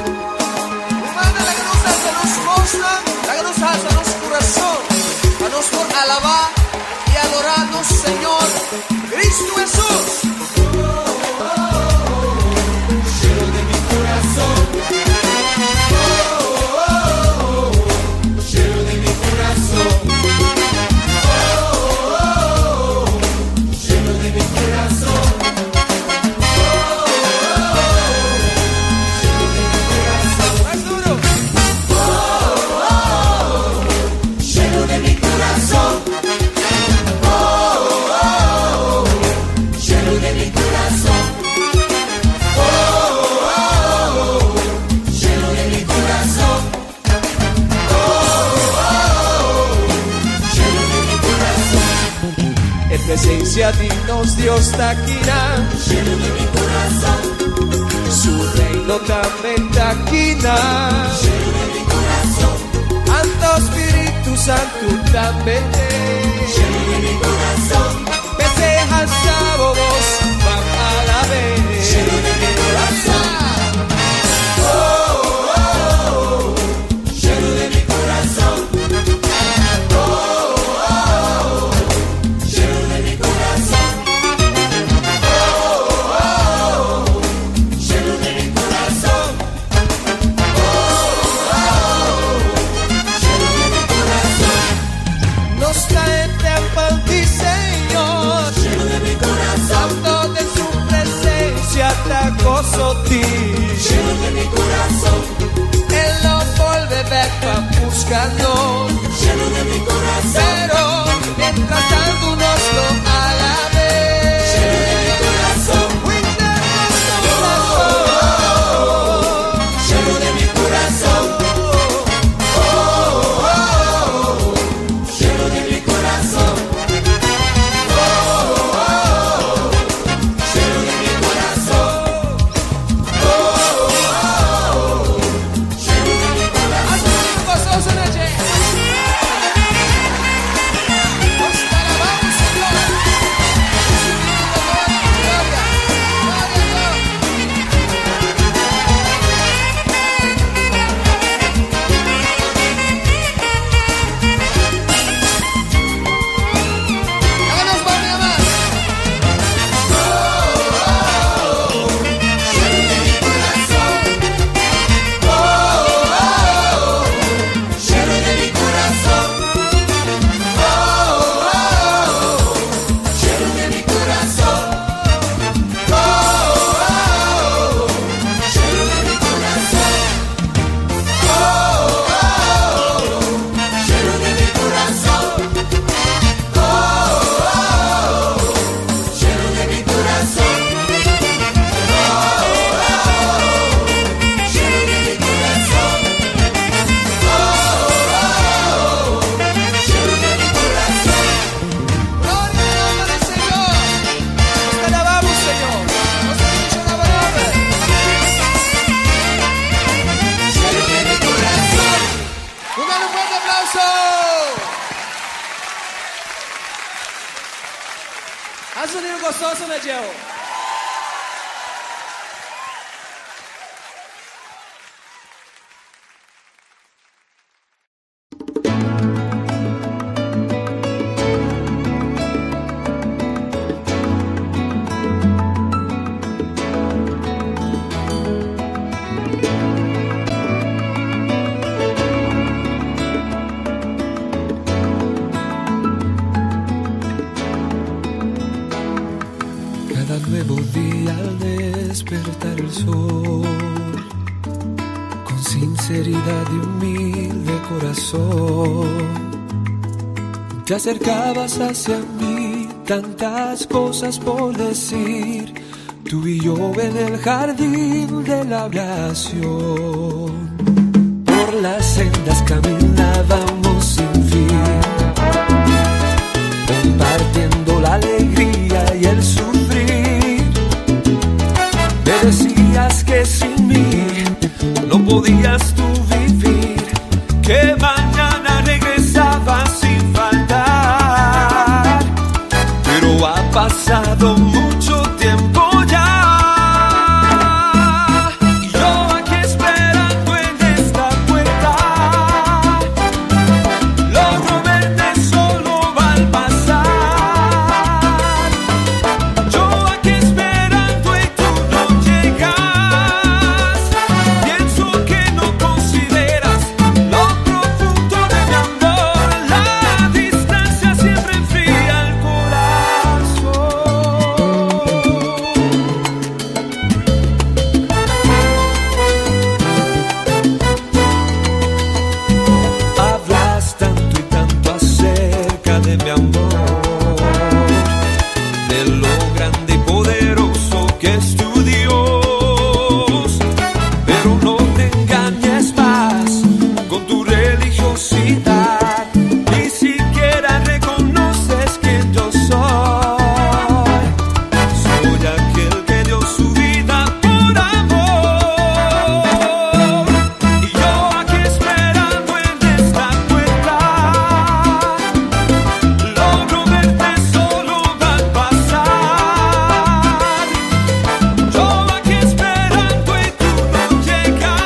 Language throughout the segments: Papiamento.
Humana, laga nos alsa nos bosnan, laga nos alsa nos kurason, pa nos por alabá i adorá nos Señor Kristu Hesus. E presencia di nos Dios ta akinan. Shelu di mi kurason. Su reino tambe ta akinan. Shelu di mi kurason. Anto Spiritu Santu tambe te. Shelu di mi kurason. P'esei halsa bo bos pa alab'é. Shelu di mi kurason. Oh, oh, oh. Shelu di mi kurason. Oh, oh, oh. Shelu di mi kurason. Oh, oh, oh. Shelu di mi kurason. Oh, oh, oh. Shelu di mi kurason. Nos ta e tèmpel di Señor. Shelu di mi kurason. Santo den su presensia ta goso tin. Shelu di mi kurason. E lo bolbe bèk pa buska nos. Shelu di mi kurason. Pero mientras tantu nos lo alab'é. Shelu di mi kurason. Winter nos kurason. Shelu di mi kurason. Oh, oh, oh. Shelu di mi kurason. Oh, oh, oh. Shelu di mi kurason. Oh, oh, oh. Shelu di mi kurason. Gozoso na dje. Nos ta alabamos, Señor. Recibiendo honor y gloria. Gloria a Dios. Laga nos bami mas. Gloria al nombre del Señor. Nos te alabamos, Señor. Nos te bendiciona Dale un fuerte aplauso. Haz sonido gozoso na djeu. Cada nuevo día al despertar el sol, con sinceridad y humilde corazón, te acercabas hacia mí, tantas cosas por decir, tú y yo en el jardín de la oración. Por las sendas caminábamos sin fin, compartiendo la alegría y el sufrir. Me decías que sin mí no podías tú vivir. No te engañes más con tu religiosidad. Ni siquiera reconoces quién yo soy. Soy aquel que dio su vida por amor. Y yo aquí esperando en esta puerta. Logro verte solo al pasar. Yo aquí esperando y tú no llegas.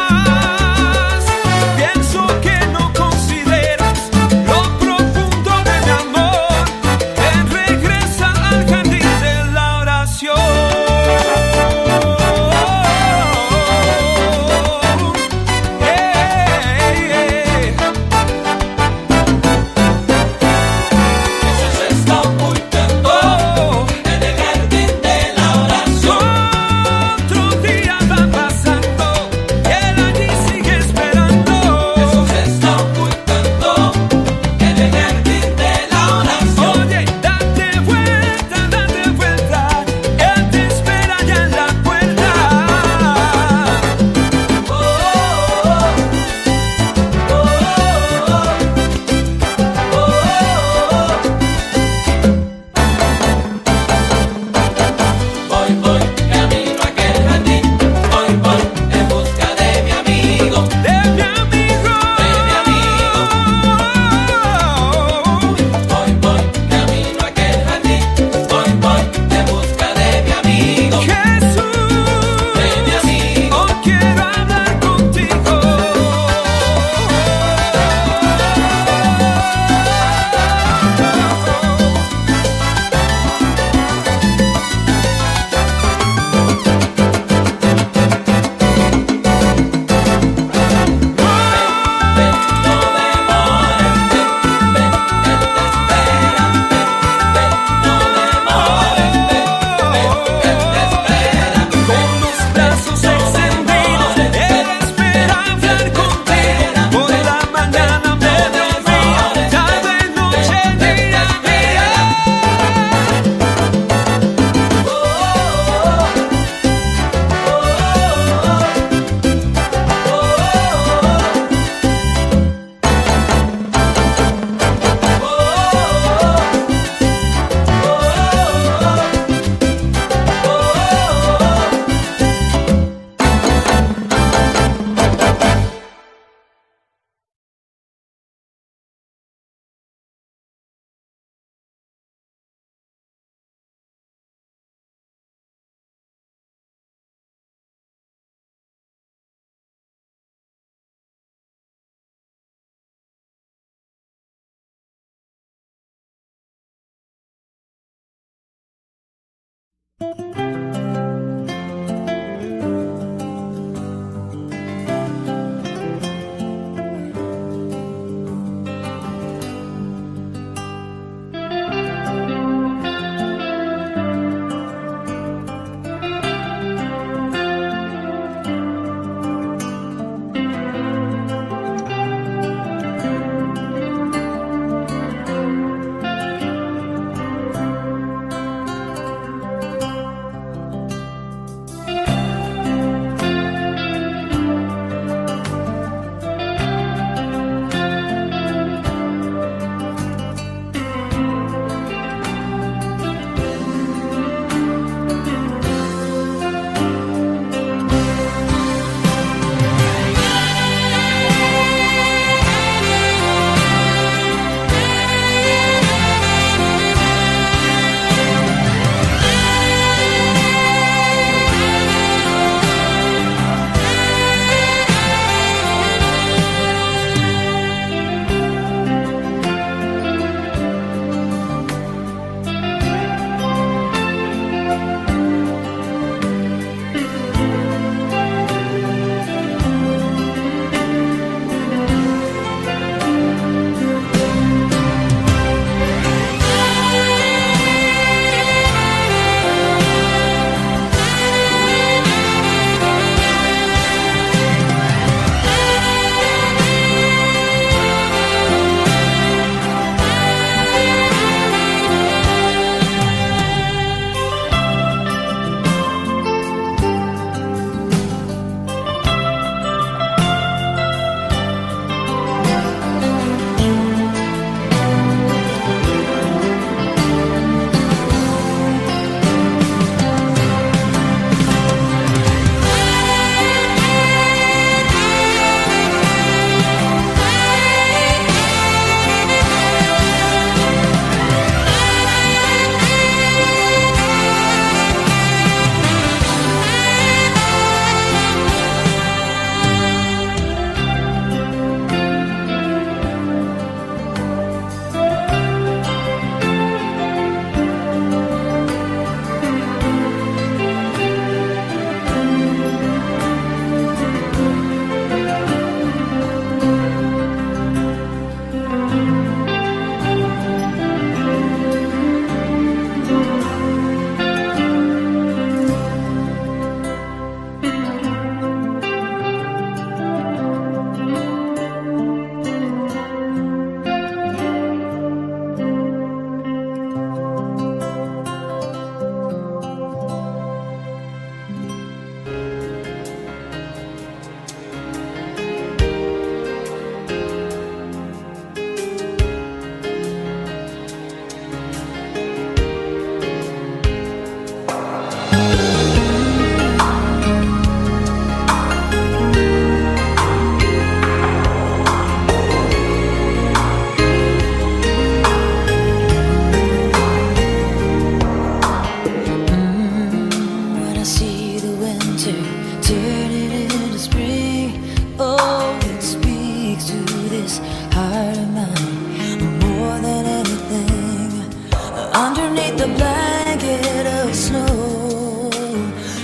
blanket of snow,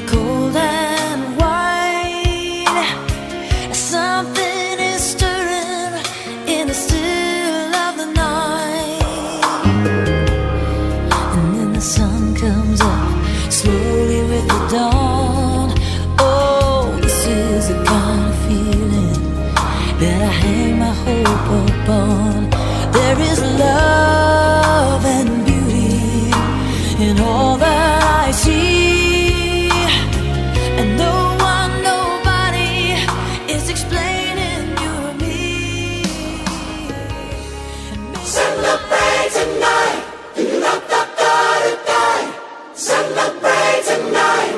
cold and white. Something is stirring in the still of the night. And then the sun comes up slowly with the dawn. Oh, this is the kind of feeling that I hang my hope upon. There is love and beauty in all that I see. And no one, nobody is explaining you to me. Celebrate tonight. Celebrate tonight.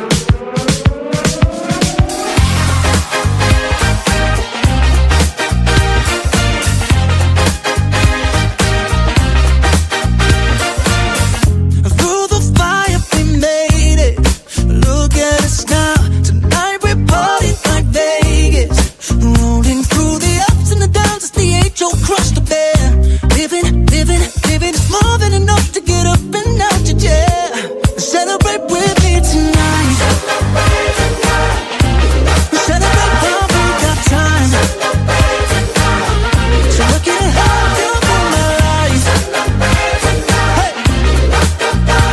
Through the fire, we made it. Look at us now. Tonight we're partying like Vegas. Rolling through the ups and the downs, it's the age old crush to bear. Living, living, living is more than enough to get up and out your chair. Celebrate with me tonight. Celebrate while we got time. So look at how you fill my life. Hey.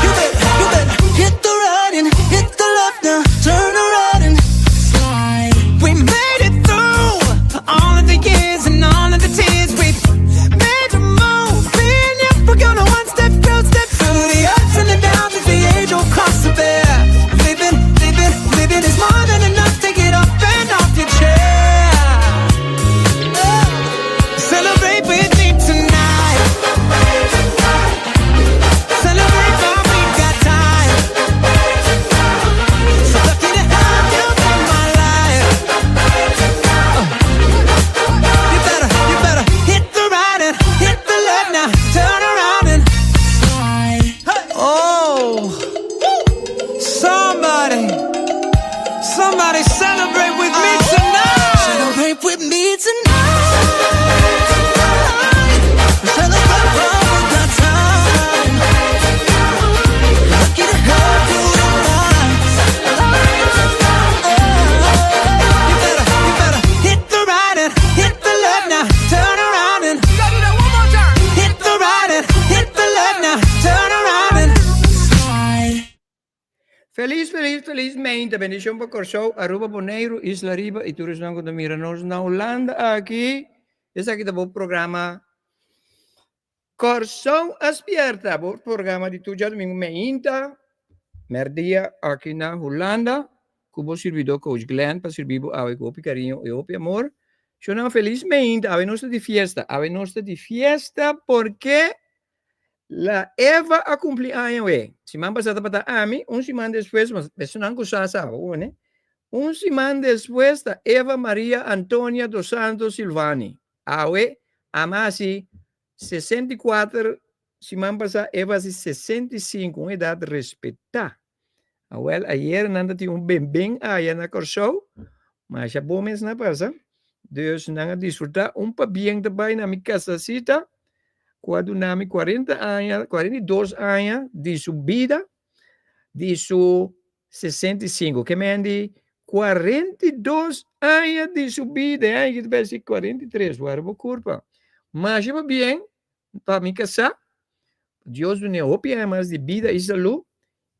You better hit the right and hit the left now. Turn around and slide. We made it through all of the years and all of the tears. We've made a move, and yeah, we're gonna one step, two step through the ups and the downs. It's the age old cross to bear. Living, living, living is more than enough to get up and off your chair. Celebrate with me tonight. Celebrate while we got time. So lucky to have you in my life. You better hit the right and hit the left now. Turn around and oh, somebody, somebody celebrate with me tonight. Celebrate with me tonight. Celebrate while we got time. Lucky to have you in my You better hit the right and hit the left now. Turn around and hit the right and hit the left now. Turn around and Felis, felis, felis mente. Bendishon pa Kòrsou, Aruba, Boneiru, Isla Riba i tur esnan ku ta mira nos na Hulanda aki. Esaki ta bo programa Kòrsou a Spièrta, bo programa di tur djadumingu meinta, mèrdia aki na Hulanda, ku bo sirbidó Coach Glenn pa sirbi bo awe ku hopi kariño i hopi amor. Shonnan felis meinta, awe nos ta di fiesta, awe nos ta di fiesta porque La Eva a kumpli aña we. Siman pasá tabata ami, un siman despues, mas esunnan ku sa sa, bo ne? Un siman despues ta Eva Maria Antonia dos Santos Silvani. Awe, ama hasi 64, siman pasá Eva hasi 65, un edat respetá. Awèl, ayer nan ta tin un benben aya na Kòrsou, masha bon mes na pasa. Dus nan a disfrutá un pabien ta bai na mi kasasita ku a duna mi 40 aña, 42 aña di su bida, di su 65. Ke men di 42 aña di su bida, e aña aki ta bai si 43, wòrdu bo kurpa. Masha pabien pa mi kasá, Dios dun'é hopi aña mas di bida i salú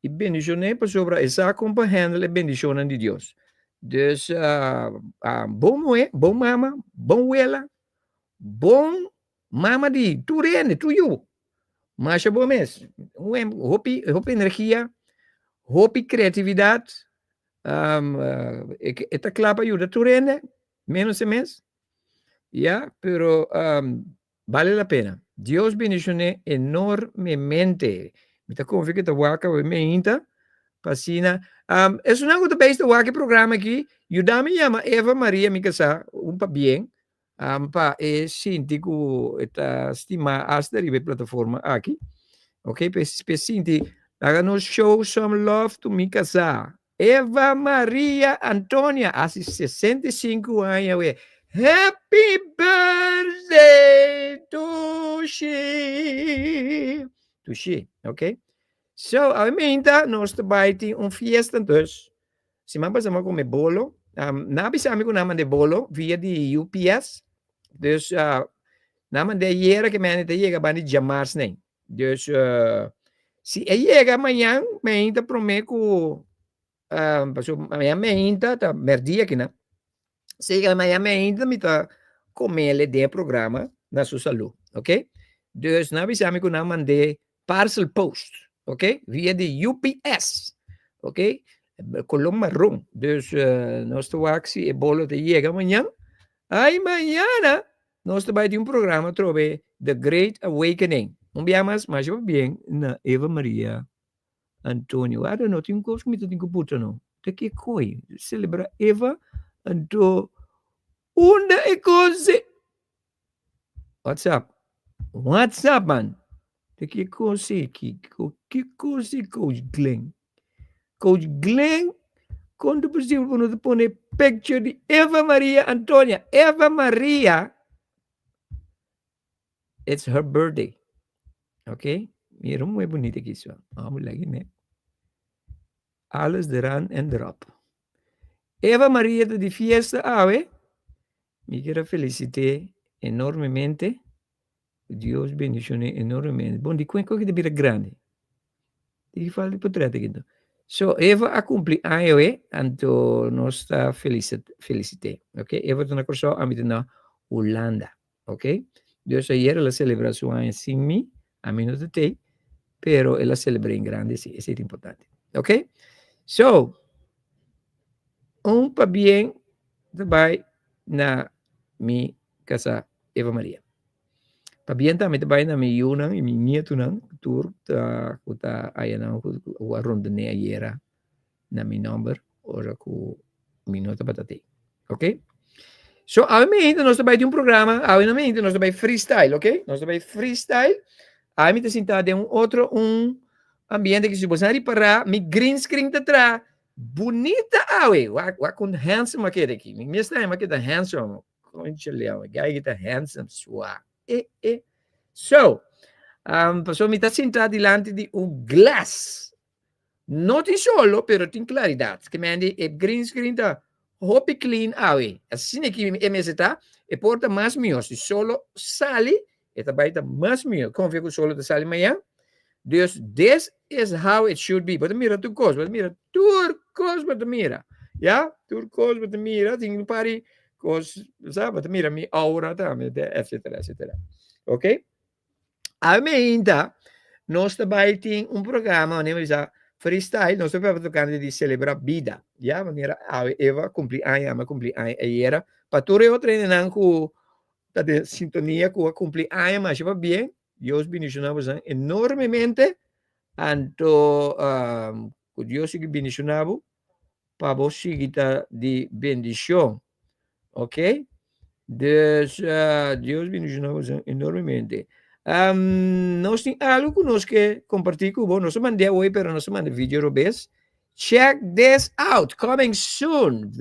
i bendishon'é pasobra e sa kon pa handle e bendishonnan di Dios. Dus, bon muhé, bon mama, bon wela, bon mama di tur hende, tur yu. Masha bon mes. Hopi, hopi energia, hopi kreatividat. E ta kla pa yuda tur hende, menos e mes. Ya, pero Bale la pena. Dios bendicione enormemente. Mi ta confia cu ta wak awe meinta pa asina. Um, esunnan cu ta bezig ta wak e programa aki, yuda mi yama Eva Maria mi casá un pabien, um, pa e sinti cu e ta stima hasta riba e plataforma aki. Ok, pa e sinti, laga nos show some love to mi casá. Eva Maria Antonia hasi 65 aña awe. Happy birthday to she. To she, ok? So, awe meinta nos ta bai tin un fiesta dus. Siman pasá mi a kome bolo. Um, nan a bisa mi ku nan mand'é bolo via di UPS. Dus uh, nan mand'é ayera ke mende ta yega banda di djamars nei. Dus uh, si e yega mañan meinta promé ku um, paso mañan meinta ta merdia kinan. Si yega mañan meinta mi ta komele den e programa na su salú, ok? Dus nan a bisa mi ku nan mand'é parcel post, ok? Via di UPS, ok? Koló marron. Dus uh, nos ta wak si e bolo ta yega mañan. Ay, mañana nos ta bai tin un programa trobe The Great Awakening. Un bia mas, masha pabien na Eva Maria Antonio. I don't know, tin un kos ku mi ta tin ku puta no. Ta ke koi? Celebra Eva anto unda e kos e? What's up? What's up, man? Ta ki kos e? Ki ki kos e, Coach Glenn? Coach Glenn, kon ta posibel ku no ta pone picture di Eva Maria Antonia? Eva Maria, it's her birthday. Ok? Mira un muy bonita aquí so. Vamos lagi ne. Alles eraan en erop. Eva Maria ta di fiesta awe. Mi kier a felicit'é enormemente. Dios bendicion'é enormemente. Bon, di kuen koki ta bira grandi? Di ki falta di potret aki anto? So, Eva a cumpli aña awe, anto nos ta felicit'é. Ok, Eva ta na Kòrsou, ami ta na Hulanda. Ok, dus ayer el a celebra su aña sin mi, ami no ta tei, pero el a celebr'é en grande si, esei ta importante. Ok, so, Un pabien ta bai na mi kasá Eva Maria. Pabien tambe ta bai na mi yunan i mi nietunan tur ta ku ta ayanan ku a rondoné ayera na mi nòmber ora ku mi no tabata tei. Ok? So awe meinta nos ta bai tin un programa, awe no meinta nos ta bai freestyle, ok? Nos ta bai freestyle. Awe mi ta sintá den un otro un ambiente ku si boso a ripará mi green screen ta traha Bunita awe! Wak, wak con handsome a keda aki. Mi mes tambe a keda handsome. Conchale awe, guy ki ta handsome swa. E, e. So, um, paso mi ta sinta dilanti di un glas. No tin solo, pero tin claridad. Ke men di e green screen ta hopi clean awe. Asina ki e mester ta, e por ta mas mihó. Si solo sali, E ta bai ta mas mihó. Konfia ku solo ta sali mañan. Dus this is how it should be. Bo ta mira tur kos, bo ta mira tur kos bo ta mira. Ya, tur kos bo ta mira. Tin un par di kos, sa, bo ta mira mi aura tambe, etcetera, etcetera. Ok? Awe meinta, nos ta bai tin un programa, wanneer mi bisa freestyle, nos ta papia tocante di celebra bida. Ya, manera awe Eva cumpli aña, ami a cumpli aña ayera. Pa tur e otro hendenan ku ta den sintonia ku a kumpli aña masha pa bien. Dios bendishoná bosan enormemente. Anto um, ku Dios sigui bendishoná bo pa bo sigui ta di bendishon. Ok? Dus uh, Dios bendishoná bosan enormemente. Um, nos tin algo ku nos ke kompartí ku bo. Nos a mand'é awor, pero nos a manda video robes. Check this out, coming soon!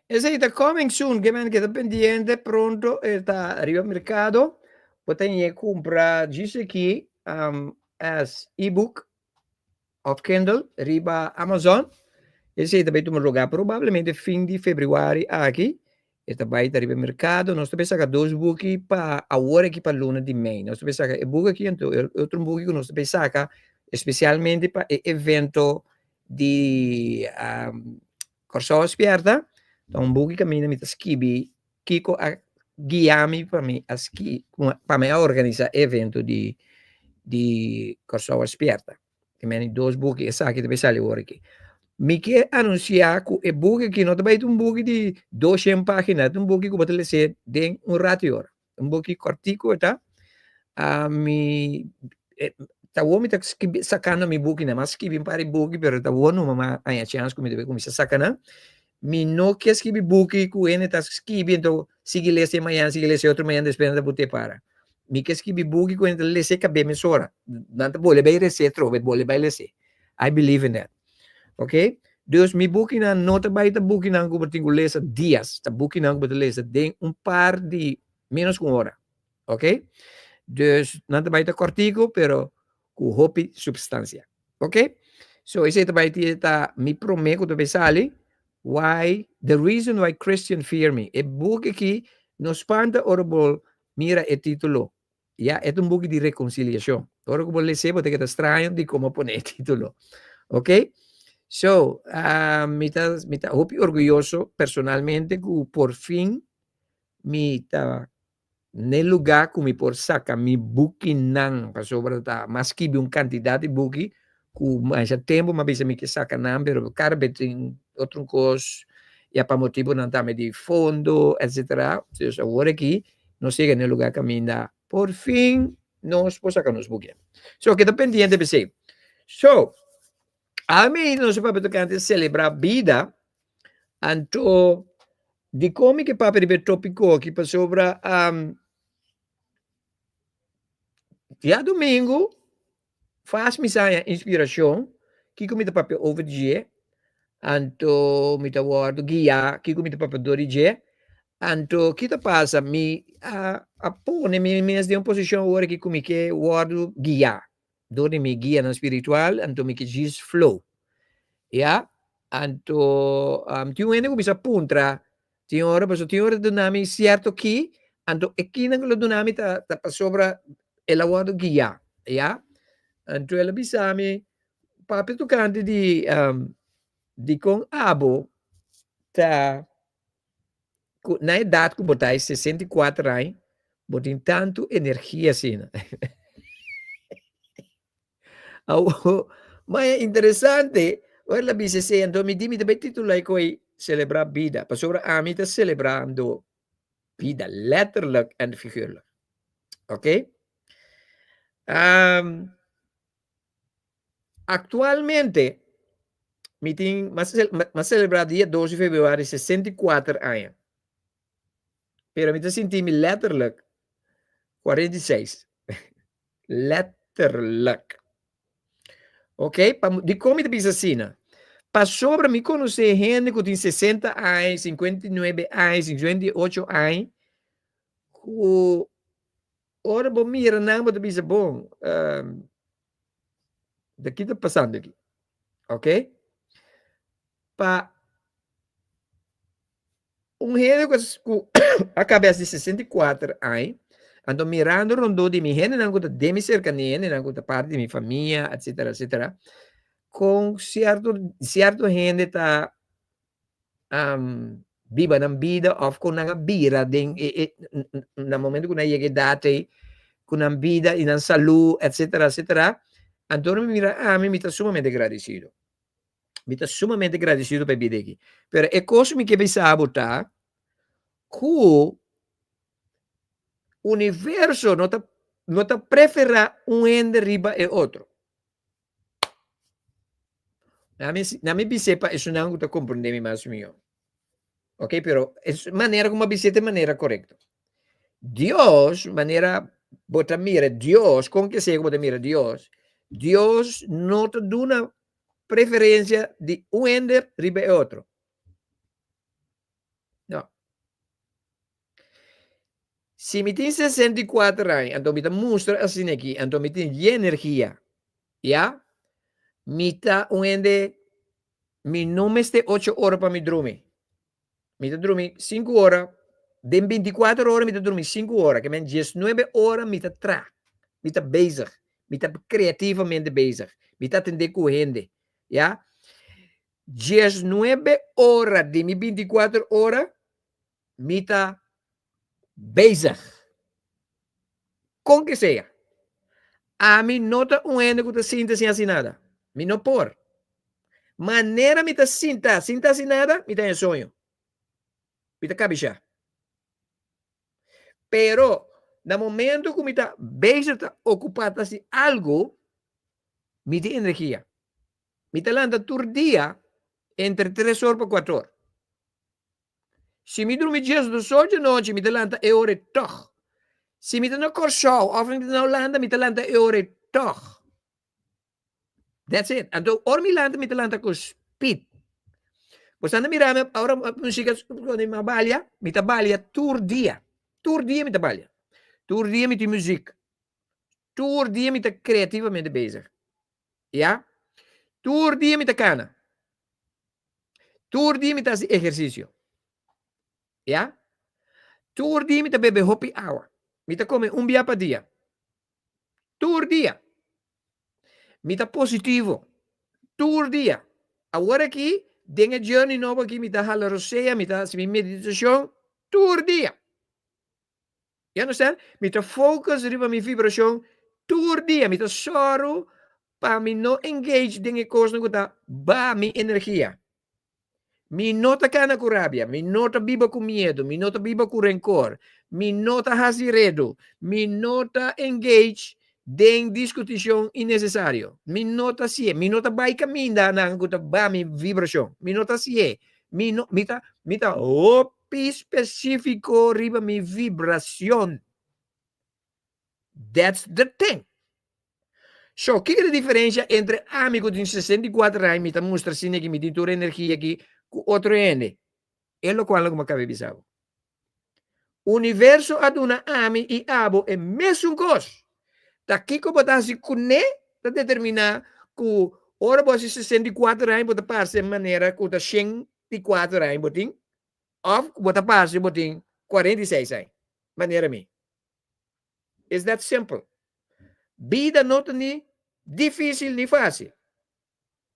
Esei ta coming soon, ke men keda pendiente, pronto e ta riba merkado. Bo ta ñe kumpra djis aki um, as ebook of Kindle riba Amazon. Esei ta bai tuma lugar probablemente fin di februari aki. E ta bai ta riba merkado. Nos ta bai saka dos buki pa awor aki pa luna di mei. Nos ta bai saka e buki aki anto e otro buki ku nos ta bai saka espesialmente pa e evento di um, Kòrsou Spièrta ta un buki kaminda mi ta skibi kiko a guia mi pa mi a ski pa mi a organisá e evento di di Kòrsou Spièrta. Te meni dos buki esaki ta bai sali awor aki. Mi ke anunsiá ku e buki aki no ta bai ta un buki di doshen página, ta un buki ku bo ta les'é den un ratu i ora. Un buki kòrtiku e ta. Mi ta awor mi ta skibi sakando mi bukinan, mi a skibi un par di buki pero ta awor numa mi a haña chèns ku mi debe kuminsá saka nan. Mi no ke skibi buki ku hende ta skibi anto sigui lesa e mañana sigui lesa e otro mañana despues nan ta bot'é para. Mi ke skibi buki ku hende ta lesa e kab'é mesora, nan ta bolbe bai res'é atrobe, bolbe bai les'é. I believe in that. Ok, dus mi bukinan no ta bai ta bukinan ku bo tin ku lesa dias, ta bukinan ku bo ta lesa den un par di menos ku un ora. Ok, dus nan ta bai ta kòrtiku pero ku hopi supstansia. Ok, so esei ta bai ta mi promé ku ta bai sali, Why, The Reason Why Christian Fear Me. E buki aki no spanta ora bo mira e título. Ya, e ta un buki di rekonsiliashon. Ora ku bo les'é bo ta keda straño di komo a pone e título. Ok, so mi ta mi ta hopi orguyoso personalmente ku por fin mi ta n'e lugá ku mi por saka mi bukinan, pasobra ta m'a skibi un kantidat di buki ku masha tempu m'a bisa mi ke saka nan, pero kada bes tin otro kos, ya pa motibunan tambe di fondo, etsetera. Dus awor aki nos yega n'e lugá kaminda por fin nos por saka nos buki. So, keda pendiente p'esei. So, ami nos a papia tokante selebrá bida, anto Dikon mi ke papia riba e topiko aki? Pasobra diadomingu fas mi sa haña inspirashon kiko mi ta papia over di dje, anto mi ta wòrdu guiá kiko mi ta papia dor di dje. Anto ki ta pasa? Mi a pone mi mes den un posishon awor aki ku mi ke wòrdu guiá dor di mi guianan spiritual, anto mi ke djis flow. Ya, anto tin un hende ku bisa puntra tin ora, pasobra tin ora ta duna mi sierto ki, anto e kinan ku lo duna mi ta ta pasobra el a wòrdu guiá, ya. Anto el a bisa mi, papia tokante di dikon abo ta ku na edat ku bo ta e 64 aña, bo tin tantu energia asina. Awo, ma e interesante, ora el a bisa esei, anto mi di mi ta bai titulá e koe Selebrá Bida, pasobra ami ta selebrando bida, letterlijk en figuurlijk. Oké? Um, actualmente, mi tin, m'a selebrá dia 2 di februari 64 aña. Pero mi ta sinti mi letterlijk 46. Letterlijk. Ok, pa, dikon mi ta bisa asina? Pasobra mi konosé hende ku tin 60 aña, 59 aña, 58 aña, ku ora bo mira nan bo ta bisa bon, um, de ki ta pasando aki? Ok? Pa Un hende ku ku a kabes di 64 aña, anto mirando rondó di mi, hendenan ku ta den mi serkania, hendenan ku ta parti di mi famia, etsetera, etsetera, kon sierto sierto hende ta um, biba nan bida òf kon nan a bira den e e na momento ku nan yega e edat ei, ku nan bida i nan salú, etsetera, etsetera, anto mi mira ami, mi ta sumamente gradesido. Mi ta sumamente gradecido pa e bida aki. Pero e cos mi ke bisa bo ta cu universo no ta no ta prefera un hende riba e otro. Na mi na mi bis'é pa esunnan cu ta comprende mi mas miho. Ok, pero es manera como a bis'é ta e manera corecto. Dios, manera bo ta mira Dios, con ke sea cu bo ta mira Dios, Dios no ta duna preferencia di un hende riba e otro. Si mi tin 64 aña, anto mi ta mustra asina aki, anto mi tin yen energia, ya? Mi ta un hende, mi no mester ocho ora pa mi drumi. Mi ta drumi sinku ora, den bintikuater ora mi ta drumi sinku ora, ke men diesnuebe ora mi ta tra, mi ta bezig, mi ta kreativamente bezig, mi ta atendé ku hende, ya? Diesnuebe ora di mi bintikuater ora Mi ta bezig. Kon ke sea. Ami no ta un hende ku ta sinta sin hasi nada. Mi no por. Manera mi ta sinta sin ta hasi nada, mi ta haña soño. Mi ta kabishá. Pero na momento ku mi ta bezig ta okupá ta hasi algu, mi tin energia. Mi ta lanta tur dia entre tres or pa kuater or. Si mi drumi diesdos or di anochi, mi ta lanta e ora ei tòg. Si mi ta na Kòrsou òf mi ta na Hulanda, mi ta lanta e ora ei tòg. That's it. Anto, ora mi lanta, mi ta lanta ku speed. Bo sa na mira mi ora musika mi a balia, mi ta balia tur dia. Tur dia mi ta balia. Tur dia mi tin muzik. Tur dia mi ta kreativamente bezig. Ya? Tur dia mi ta kana. Tur dia mi ta hasi ehersisio. Ya? Tur dia mi ta bebe hopi awa. Mi ta kome un bia pa dia. Tur dia. Mi ta positivo. Tur dia. Awor aki, den e journey nobo aki, mi ta hala rosea, mi ta hasi mi meditashon tur dia. You understand? Mi ta focus riba mi vibrashon tur dia. Mi ta sòru pa mi no engage den e kosnan ku ta baha mi energia. Mi no ta kana ku rabia, mi no ta biba ku miedu, mi no ta biba ku renkor, mi no ta hasi redu, mi no ta engage den diskutishon innesesario. Mi no ta hasié, mi no ta bai kamindanan ku ta baha mi vibrashon. Mi no ta hasié. Mi no, mi ta, mi ta hopi specifico riba mi vibracion. That's the thing. So, kiko ta diferencia entre ami ku tin 64 aña, mi ta mustra asina ki mi tin tur energia aki, ku otro hende? E lokual ku mi a kaba di bisa bo. Universo a duna ami i abo e mesun kos. Ta kiko bo ta hasi kuné ta determiná ku ora bo hasi 64 aña bo ta parse manera ku ta 104 aña bo tin òf ku bo ta parse bo tin 46 aña manera mi. It's that simple. Bida no ta ni difísil ni fásil.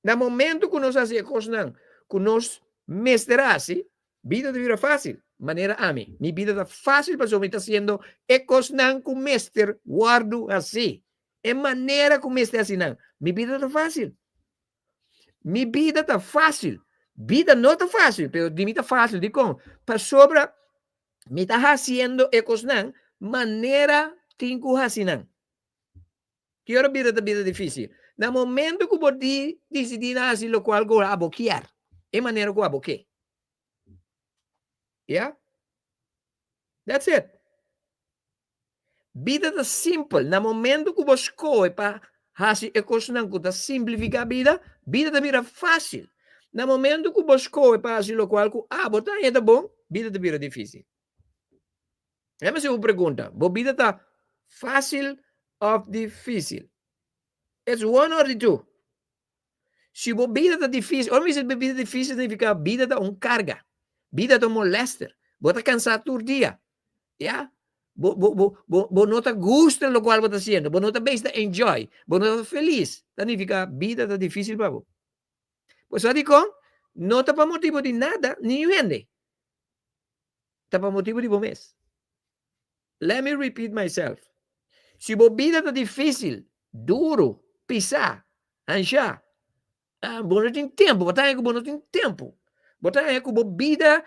Na momento ku nos hasi e kosnan ku nos mester hasi, bida ta bira fásil. Manera ami, mi bida ta fásil pasobra mi ta hasiendo e kosnan ku mester wòrdu hasí, e manera ku mester hasi nan. Mi bida ta fásil. Mi bida ta fásil. Bida no ta fásil, pero di mi ta fásil. Dikon? Pasobra mi ta hasiendo e kosnan manera tin ku hasi nan. Ki ora bida ta bira difícil? Na momento ku bo di disidí na hasi lokual ku abo kier, e manera ku abo ke. Ya? That's it. Bida ta simpel. Na momento ku bo skohe pa hasi e kosnan ku ta simplifiká bida, bida ta bira fásil. Na momento ku bo skohe pa hasi lokual ku abo ta haña ta bon, bida ta bira difícil. Lemme hasi un pregunta, bo bida ta fácil of difícil? It's one or the two. Si bo bida ta difícil, ora mi bisa bida difícil significa bida ta un carga, bida ta un molester, bo ta cansá tur dia, ya? Bo, bo, bo, bo, bo no ta gusta locual bo ta haciendo, bo no ta bezig ta enjoy, bo no ta feliz, ta nifica bida ta difícil pa bo. Bo sa dikon? No ta pa motibo di nada ni hende. Ta pa motibu di bo mes. Let me repeat myself. Si bo bida ta difícil, duru, pisá, anshá, bo no tin tempu, bo ta haña ku bo no tin tempu, bo ta haña ku bo bida,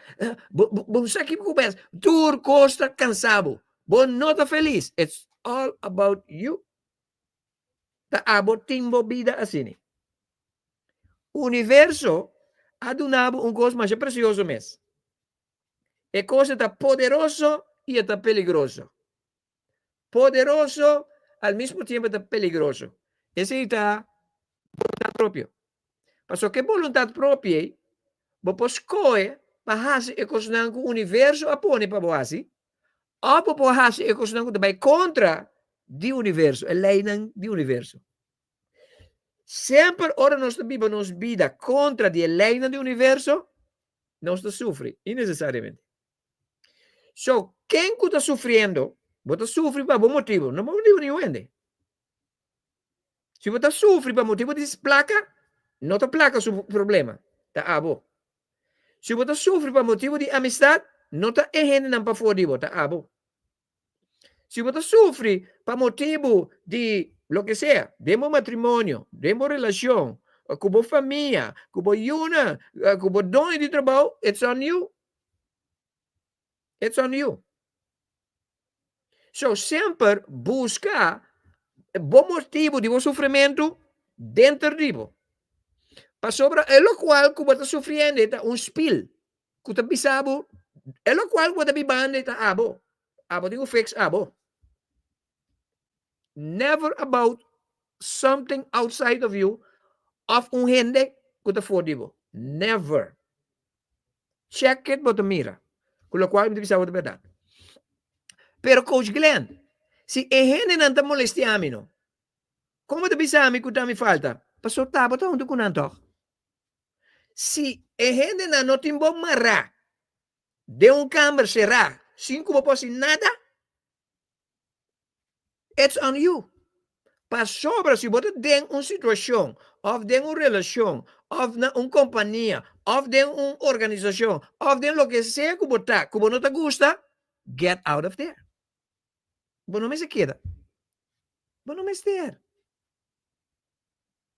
bo bo no sa kiko ku bo hasi, tur kos ta kansa bo, bo no ta felis, it's all about you. Ta abo tin bo bida asina. Universo a duna bo un kos masha presioso mes. E kos e ta poderoso i e ta peligroso. Poderoso al mismo tiempo e ta peligroso. Esei ta boluntat propio. Pasobra ku e boluntat propio ei, bo por skohe pa hasi e kosnan ku universo a pone pa bo hasi. Òf bo por hasi e kosnan ku ta bai kontra di universo, e leinan di universo. Semper ora nos ta biba nos bida kontra di e leinan di universo, nos ta sufri innesesariamente. So, ken ku ta sufriendo, bo ta sufri pa bo motibu, no pa motibu di niun hende. Si bo ta sufri pa motibu di plaka, no ta plaka su problema, ta abo. Si bo ta sufri pa motibu di amistat, no ta e hendenan pafó di bo, ta abo. Si bo ta sufri pa motibu di loke sea, den bo matrimonio, den bo relashon, ku bo famia, ku bo yunan, ku bo doño di trabou, it's on you. It's on you. So semper buska bo motibu di bo sufrimentu denter di bo. Pasobra e lokual ku bo ta sufriendo ta un spil ku ta bisa bo e lokual ku bo ta bibando ta abo. Abo tin ku fix abo. Never about something outside of you of un hende ku ta for di bo. Never. Check it bo ta mira ku lokual mi ta bisa bo ta bèrdat. Pero Coach Glenn, si e hendenan ta molestia mi no, kon bo ta bisa mi ku ta mi falta? Pasobra ta bo ta huntu ku nan tòg. Si e hendenan no tin bo mará den un kamber será sin ku bo por hasi nada, It's on you. Pasobra si bo ta den un situashon òf den un relashon òf na un kompania òf den un organisashon òf den loke sea ku bo ta ku bo no ta gusta, get out of there. Bo no mester keda. Bo no mester.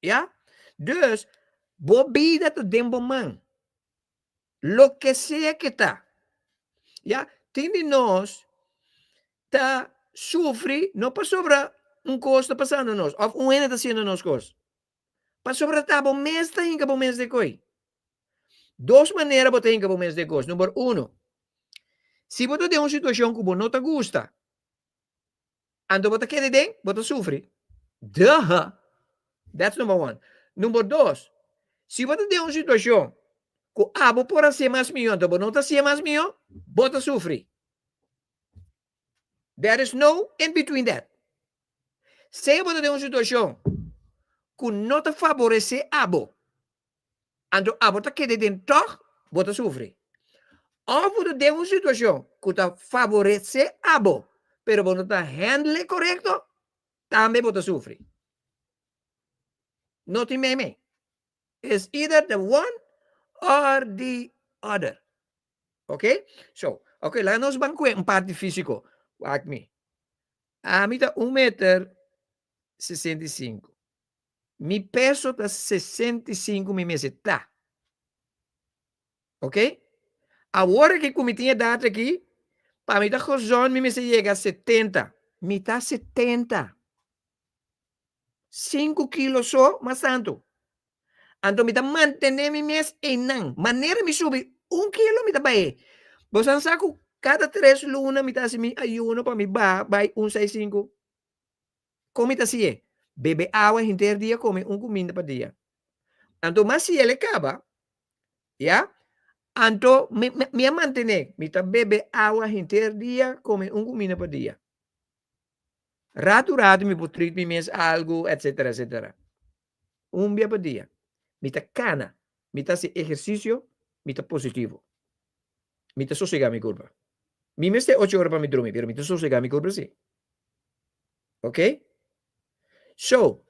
Ya? Dus, bo bida ta den bo man. Loke sea ke ta. Ya, tin di nos ta sufri no pasobra un kos ta pasando nos òf un hende ta hasiendo nos kos. Pasobra ta bo mes ta hinka bo mes den koi. Dos manera bo ta hinka bo mes den kos. Number uno, si bo ta den un situashon ku bo no ta gusta, Anto bo ta kere den, bo ta sufri. Duh! That's number one. Number dos, si bo ta den un situashon ku abo por hasié mas mihó, anto bo no ta hasié mas mihó, bo ta sufri. There is no in between that. Sea bo ta den un situashon ku no ta faboresé abo, Anto abo ta keda den tòg bo ta sufri. Òf bo ta den un situashon ku ta faboresé abo, pero bo no ta hèndle korekto, tambe bo ta sufri. No tin meimei. It's either the one or the other. Ok? So, ok, laga nos ban kue un parti físiko. Wak mi. Ami ta un meter 65. Mi peso ta 65 mi mester ta. Ok? Awor aki ku mi tin edat aki, pa mi ta gezond mi mester yega 70. Mi ta 70. Sinku kilo so mas tantu. Anto mi ta mantené mi mes einan. Manera mi subi un kilo mi ta bai. Boso sa ku kada tres luna mi ta hasi mi ayuno pa mi baha bai un seis sinku. Kon mi ta si'e? Bebe awa henter dia, kome un kuminda pa dia. Anto mas si el e kaba, ya, anto mi, mi a mantené, mi ta bebe awa henter dia, kome un kuminda pa dia. Ratu ratu mi por treat mi mes algu, etcetera, etcetera. Un bia pa dia. Mi ta kana, mi ta hasi ehersisio, mi ta positivo. Mi ta sosegá mi kurpa. Mi mester ocho ora pa mi drumi, pero mi ta sosegá mi kurpa si. Ok? So,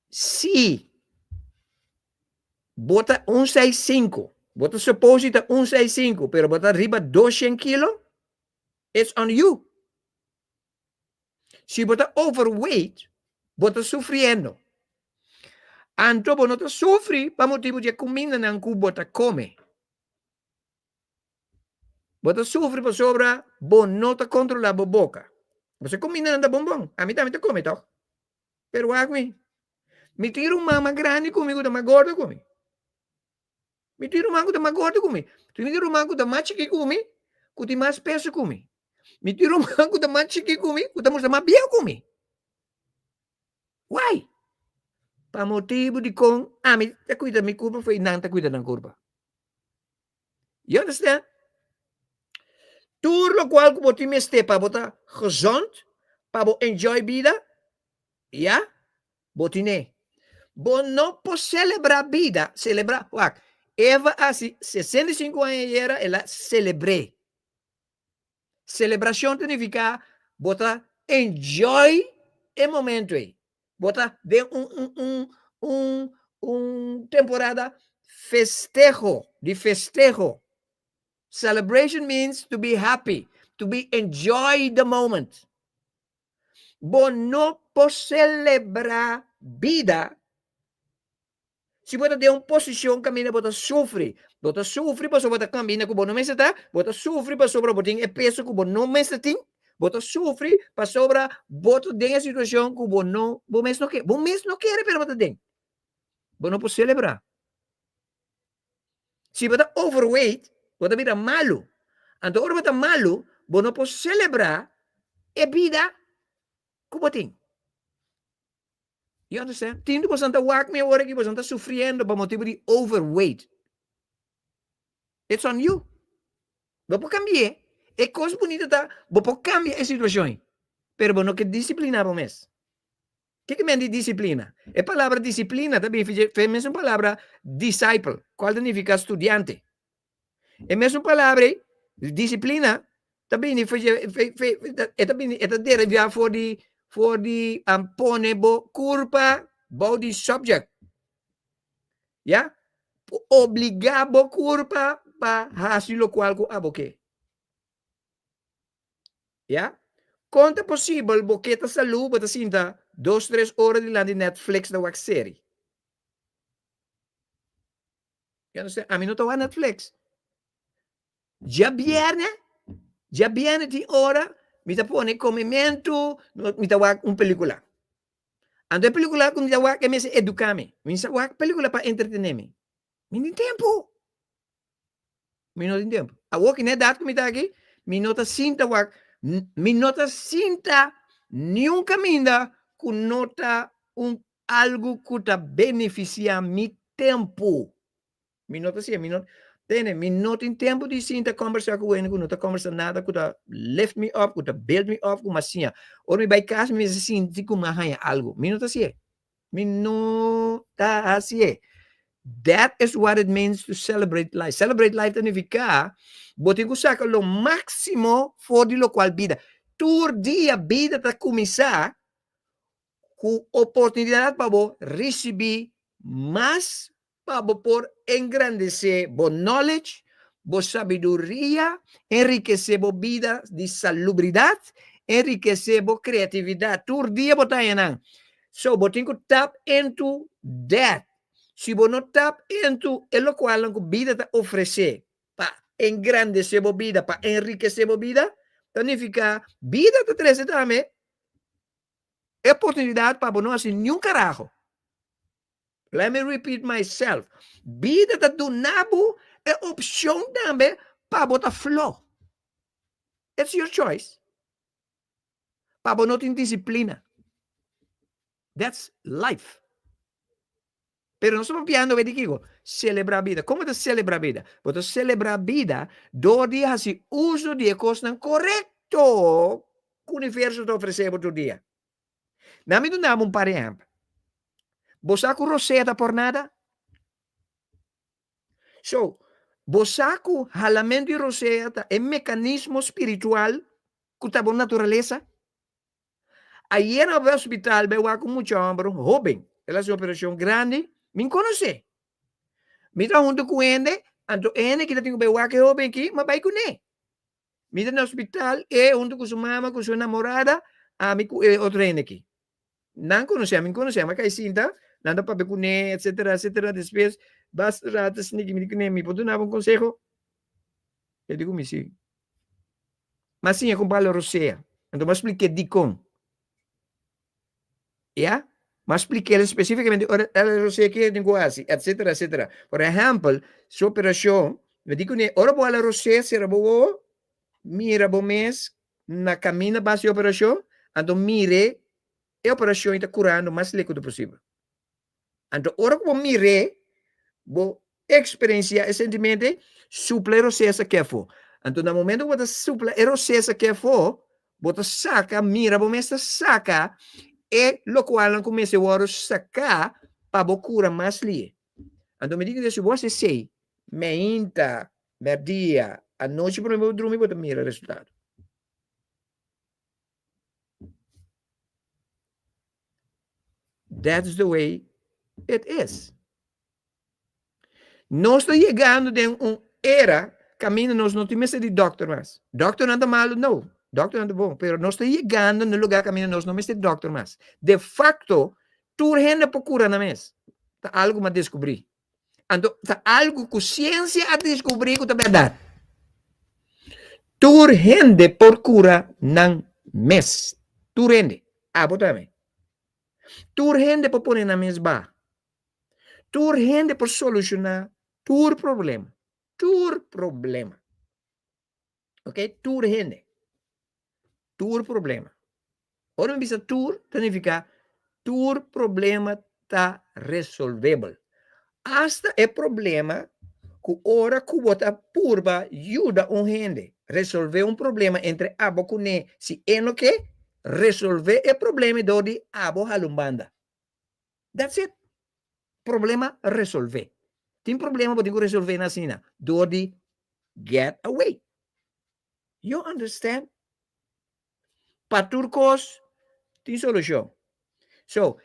si bo ta un seis sinku, bo ta suppose di ta un seis sinku, pero bo ta riba doshen kilo, it's on you. Si bo ta overweight, bo ta sufriendo. Anto bo no ta sufri pa motibu di e kumindanan ku bo ta kome. Bo ta sufri pasobra bo no ta kontrolá bo boka. Bo sa kumindanan ta bon bon. Ami tambe ta kome tòg. Pero wak mi. Mi tin ruman mas grandi ku mi ku ta mas gordo ku mi. Mi tin ruman ku ta mas gordo ku mi. Mi tin ruman ku ta mas chikí ku mi, ku tin mas peso ku mi. Mi tin ruman ku ta mas chikí ku mi, ku ta mustra mas bieu ku mi. Why? Pa motibu di kon ami ta kuida mi kurpa i nan ta kuida nan kurpa. You understand? Tur lokual ku bo tin mester pa bo ta gezond, pa bo enjoy bida, ya, bo tine. Bo no por selebrá bida, selebrá, wak, Eva hasi 65 aña ayera, el a selebr'é. Selebrashon ta nifiká bo ta enjoy e momento ei. Bo ta den un un un un un temporada festeho, di festeho. Celebration means to be happy, to be enjoy the moment. Bo no por celebra bida si bo ta den un posicion caminda bo ta sufri. Bo ta sufri pasobra bo ta caminda cu bo no mester ta, bo ta sufri pasobra bo tin e peso cu bo no mester tin, bo ta sufri pasobra bo ta den e situacion cu bo no, bo mes no ke, bo mes no kere pero bo ta den. Bo no por celebra. Si bo ta overweight, bo ta bira malu. Anto ora bo ta malu, bo no por selebrá e bida ku bo tin. You understand? Tin di boso ta wak mi awor aki, boso ta sufriendo pa motibu di overweight. It's on you. Bo por kambi'é. E kos bunita ta, bo por kambia e situashon, pero bo no ke disipliná bo mes. Ke men di disiplina? E palabra disiplina ta bin fe mesun palabra disciple, cual ta nifica studiante. E mesun palabra ei, disiplina, ta bini fe fe fe e ta bini e ta derivá for di for di um, pone bo kurpa bou di subject. Ya? Obligá bo kurpa pa hasi lokual ku abo ke. Ya? Kon ta posibel bo ke ta salú bo ta sinta dos tres ora dilanti Netflix ta wak seri? You understand? Ami no ta wak Netflix. Djabierne, djabierne tin ora mi ta pone komementu, mi ta wak un pelikula. Anto e pelikula ku mi ta wak e mester eduká mi. Mi sa wak pelikula pa entretené mi. Mi no tin tempu. Mi no tin tempu. Awor ki na edat ku mi ta aki, mi no ta sinta wak, mi no ta sinta niun kaminda ku no ta un algu ku ta benefisiá mi tempu. Mi no ta siña, mi no, tene, mi no tin tempu di sinta kombersá ku hende ku no ta kombersá nada ku ta lift me up, ku ta build me up, ku m'a siña. Ora mi bai kas mi mester sinti ku m'a haña algu. Mi no ta hasié. Mi no ta hasié. That is what it means to celebrate life. Celebrate life ta nifiká bo tin ku saka lo máksimo for di lokual bida. Tur dia bida ta kuminsá ku oportunidat pa bo risibí mas pa bo por engrandesé bo knowledge, bo sabiduria, enrikesé bo bida di salubridat, enrikesé bo kreatividat. Tur dia bo ta haña nan. So, bo tin ku tap into that. Si bo no tap into e lokualnan ku bida ta ofresé pa engrandesé bo bida, pa enrikesé bo bida, ta nifiká bida ta trese tambe e oportunidat pa bo no hasi niun karaho. Let me repeat myself. Bida ta duna bo e opcion tambe pa bo ta flo. It's your choice. Pa bo no tin disciplina. That's life. Pero nos ta papiando di kiko? Celebra bida. Como ta celebra bida? Bo ta celebra bida door di hasi uso di e cosnan correcto cu universo ta ofrece bo tur dia. Na mi duna bo un par ehempel. Bo sa ku rosea ta por nada? So, bo sa ku halamentu di rosea ta e mekanismo spiritual ku ta bo naturalesa? Ayer na bai hospital bai wak un mucha homber hoben. El a hasi un operashon grandi, mi konosé. Mi ta huntu ku hende, anto e hende ki ta tin ku bai wak e hoben aki, mi a bai kuné. Mi ta na hospital, e huntu ku su mama, ku su enamorada, ami ku e otro hende aki. Nan konosé, ami konosé, ami a kai sinta, nan ta papia kuné, etsetera, etsetera. Despues, basta rato sniki mi di kuné, mi por duna bo un konseho? E di ku mi si. Mi a siña kon pa hala rosea. Anto mi a splik'é dikon. Ya? Mi a splik'é spesífikamente ora el rosea ke tin ku hasi, etsetera, etsetera. Por ehèmpel, su operashon, mi di kuné, ora bo hala rosea, sera bo wowo, mira bo mes na kaminda pa hasi e operashon, anto mir'é e operashon i ta kurando mas lek ku ta posibel. Anto ora ku bo mir'é, bo eksperensiá e sentimentu ei, supla e rosea sa kefo. Anto na momento ku bo ta supla e rosesa ke afó, bo ta saka, mira bo mes ta saka e lokualnan ku mester wòrdu saká pa bo kura mas lihe. Anto mi di ku si bo hasi esei meinta, mèrdia, anochi promé bo drumi bo ta mira resultado. That's the way it is. Nos ta yegando den un era kaminda nos no tin mester di dòkter mas. Dòkternan ta malu? No. Dòkternan ta bon. Pero nos ta yegando na un lugá kaminda nos no mester di dòkter mas. De facto, tur hende por kura nan mes. Ta algu mi a deskubrí. Anto, ta algu ku siensia a deskubrí ku ta bèrdat. Tur hende por kura nan mes. Tur hende. Abo tambe. Tur hende por pone nan mes ba. Tur hende por solushoná tur problema. Tur problema. Ok? Tur hende. Tur problema. Ora mi bisa tur, ta nifiká tur problema ta resolvebel. Asta e problema ku ora ku bo ta purba yuda un hende resolvé un problema entre abo kuné, si e no ke, resolvé e problema dor di abo hala un banda. That's it. Problema resolvé. Tin problema bo tin ku resolvé na asina dor di get away. You understand? Pa tur kos tin solushon. So,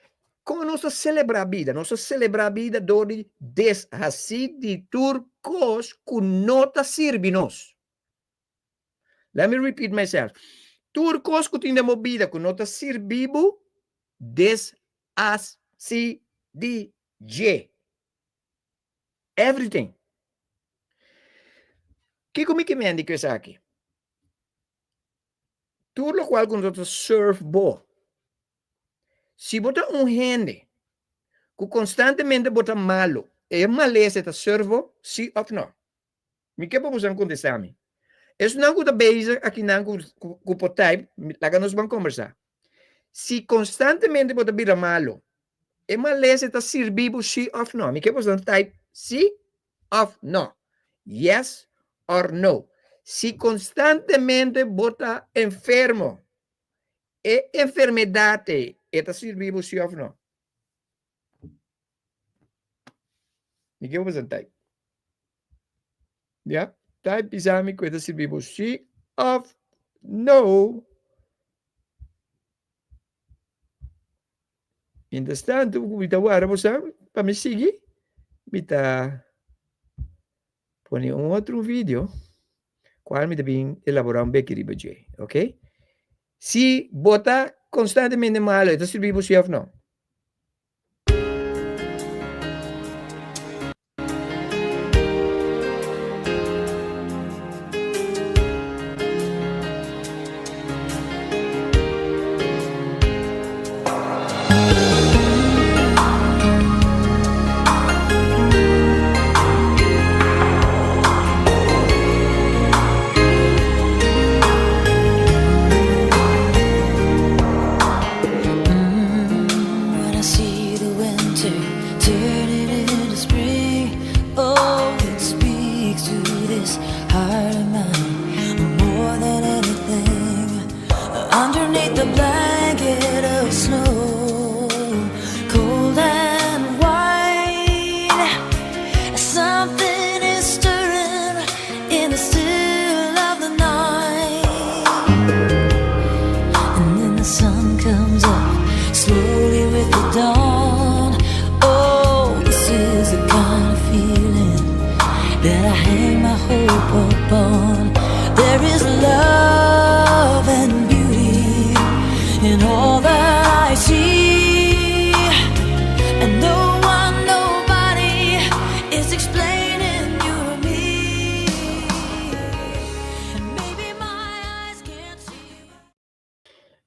kon nos ta selebrá bida? Nos ta selebrá bida dor di deshasí di tur kos ku no ta sirbi nos. Let me repeat myself. Tur kos ku tin den bo bida ku no ta sirbi bo, deshasí di dje. Everything. Kiko mi ke mendi ku esaki? Tur lokual ku no ta serve bo. Si bo ta un hende ku konstantemente bo ta malu, e malesa ta serve bo, si òf no? Mi ke pa boso kontestá mi. Esnan ku ta bezig akinan ku ku por type, laga nos ban kombersá. Si konstantemente bo ta bira malu, e malesa ta sirbi bo sí òf no? Mi ke boso type sí òf no. Yes or no. Si konstantemente bo ta enfermo, e enfermedat ei, e ta sirbi bo sí òf no? Mi ke bo boso type. Ya, type bisa mi ku e ta sirbi bo sí òf no. Mientras tanto ku mi ta warda bo sa pa mi sigui, mi ta pone un otro video kual mi ta bin elaborá un beki riba dje, ok? Si bo ta konstantemente malo, e ta sirbi bo sí òf no?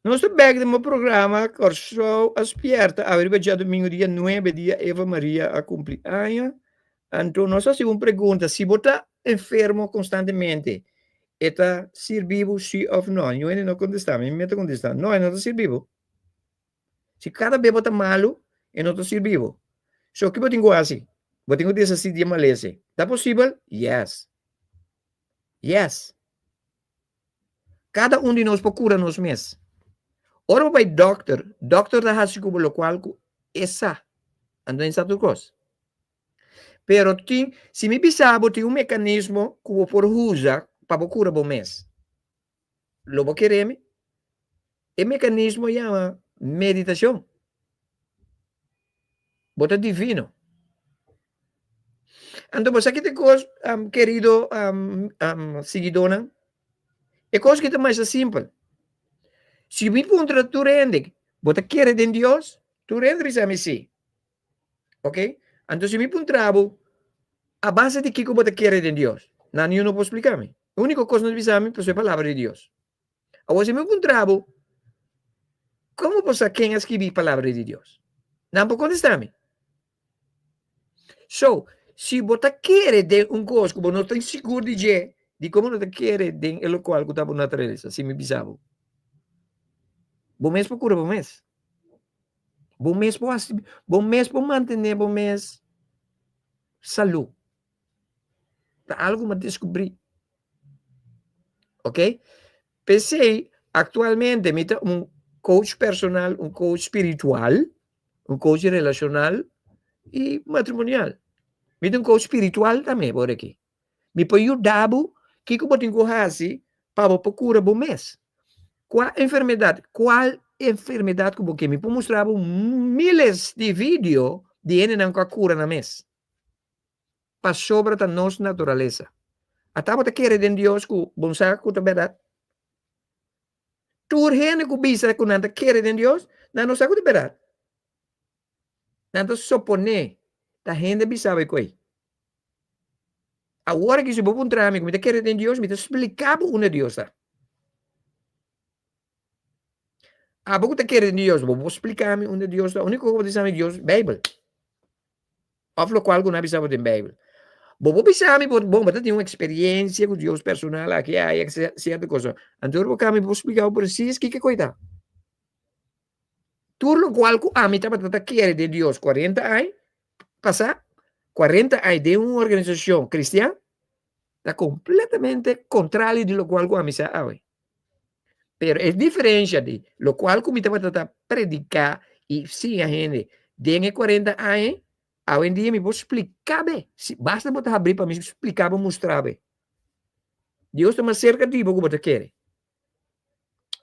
Nos ta bek den bo programa Kòrsou a Spièrta awe riba djadumingu dia nuebe dia Eva Maria a kumpli aña. Anto nos a hasi un pregunta, si bo ta enfermo konstantemente e ta sirbi bo si òf no? Niun hende no kontestá, mi mi ta kontestá, no e no ta sirbi bo. Si kada bes bo ta malu e no ta sirbi bo. So ki bo tin ku hasi? Bo tin ku deshasí di e malesa. Ta posibel? Yes. Yes. Kada un di nos por kura nos mes. Ora bo bai dòkter, dòkter ta hasi ku bo lokual ku e sa. Anto e sa tur kos. Pero tin, si mi bisa bo tin un mekanismo ku bo por usa pa bo kura bo mes, lo bo kere mi? E mekanismo yama meditashon. Bo ta divino. Anto bo sa ki ta e kos, kerido siguidónan? E kos ki ta masha simpel. Si mi puntra tur hende, bo ta kere den Dios? Tur hende bisa mi si. Ok? Anto si mi puntra bo, a base di kiko bo ta kere den Dios? Nan niun no por splika mi. E úniko kos nan ta bisa mi, pasobra e palabra di Dios. Awor si mi puntra bo, komo bo sa ken a skibi palabra di Dios? Nan por kontestá mi. So, si bo ta kere den un kos ku bo no ta sigur di dje, di komo no ta kere den e lokual ku ta bo naturalesa, si mi bisa bo. Bo mes por kura bo mes. Bo mes por hasi, bo mes por mantené bo mes salú. Ta algu mi a deskubrí. Ok? P'esei, aktualmente mi ta un coach personal, un coach spiritual, un coach relashonal i matrimonial. Mi ta un coach spiritual tambe por aki. Mi por yuda bo kiko bo tin ku hasi pa bo por kura bo mes. Kua enfermedat, kual enfermedat ku bo ke, mi por mustra bo miles di video di hendenan ku a kura nan mes. Pasobra ta nos naturalesa. Ata bo ta kere den Dios ku bon sa ku ta bèrdat? Tur hende ku bisa ku nan ta kere den Dios, nan no sa ku ta bèrdat. Nan ta soponé ta hende bisa bo e koe. Awor aki si bo puntra mi ku mi ta kere den Dios, mi ta splika bo unda Dios ta. Abo ku ta kere den Dios, bo por splika mi unda Dios ta? Úniko ku bo ta bisa mi Dios, Beibel. Òf lokual ku nan a bisa bo den Beibel. Bo por bisa mi, bon, bo ta tin un eksperiensia ku Dios personal aki, aya, sierto cosa. Anto ora bo kami, bo por splika bo presis kiko ku e ta. Tur lokual ku ami tabata ta kere den Dios kuarenta aña pasá, kuarenta aña den un organisashon kristian, ta kompletamente kontrali di lokual ku ami sa awe. Pero e diferensha di lokual ku mi tabata ta prediká i siña hende den e kuarenta aña, awendia mi por splika be. Si basta bo ta habrí pa mi splika bo, mustra be. Dios ta mas serka di bo ku bo ta kere.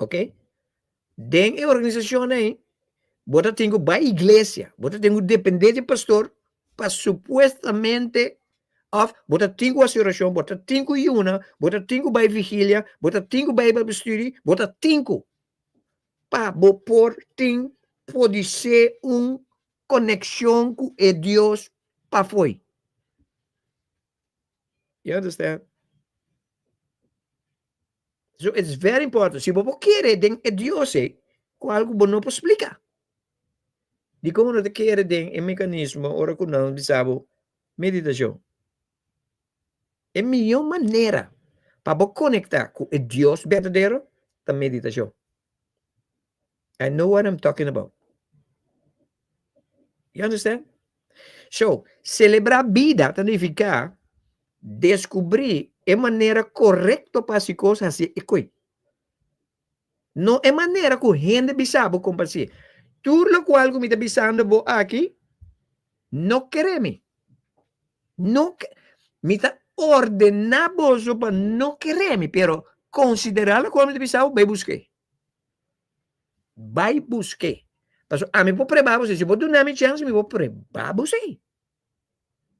Ok? Den e organisashon ei, bo ta tin ku bai iglesia, bo ta tin ku dependé di pastor pa supuestamente òf bo ta tin ku hasi orashon, bo ta tin ku yuna, bo ta tin ku bai vigilia, bo ta tin ku bai Bible study, bo ta tin ku pa bo por tin podisé un konekshon ku e Dios pafoi. You understand? So it's very important. Si bo por kere den e Dios ei, ku algu bo no por splika. Dikon no ta kere den e mekanismo ora ku nan bisa bo meditashon? E mihó manera pa bo konektá ku e Dios berdadero ta meditashon. I know what I'm talking about. You understand? So, selebrá bida ta nifiká deskubrí e manera korekto pa hasi kos, hasi e koi. No e manera ku hende bisa bo kon pa hasi. Tur lokual ku mi ta bisando bo aki, no kere mi. No, mi ta ordená boso pa no kere mi, pero konsiderá lokual mi ta bisa bo, bai busk'é. Bai busk'é. Pasobra ami por preba bo si. Si bo duna mi chèns, mi por preba bo si.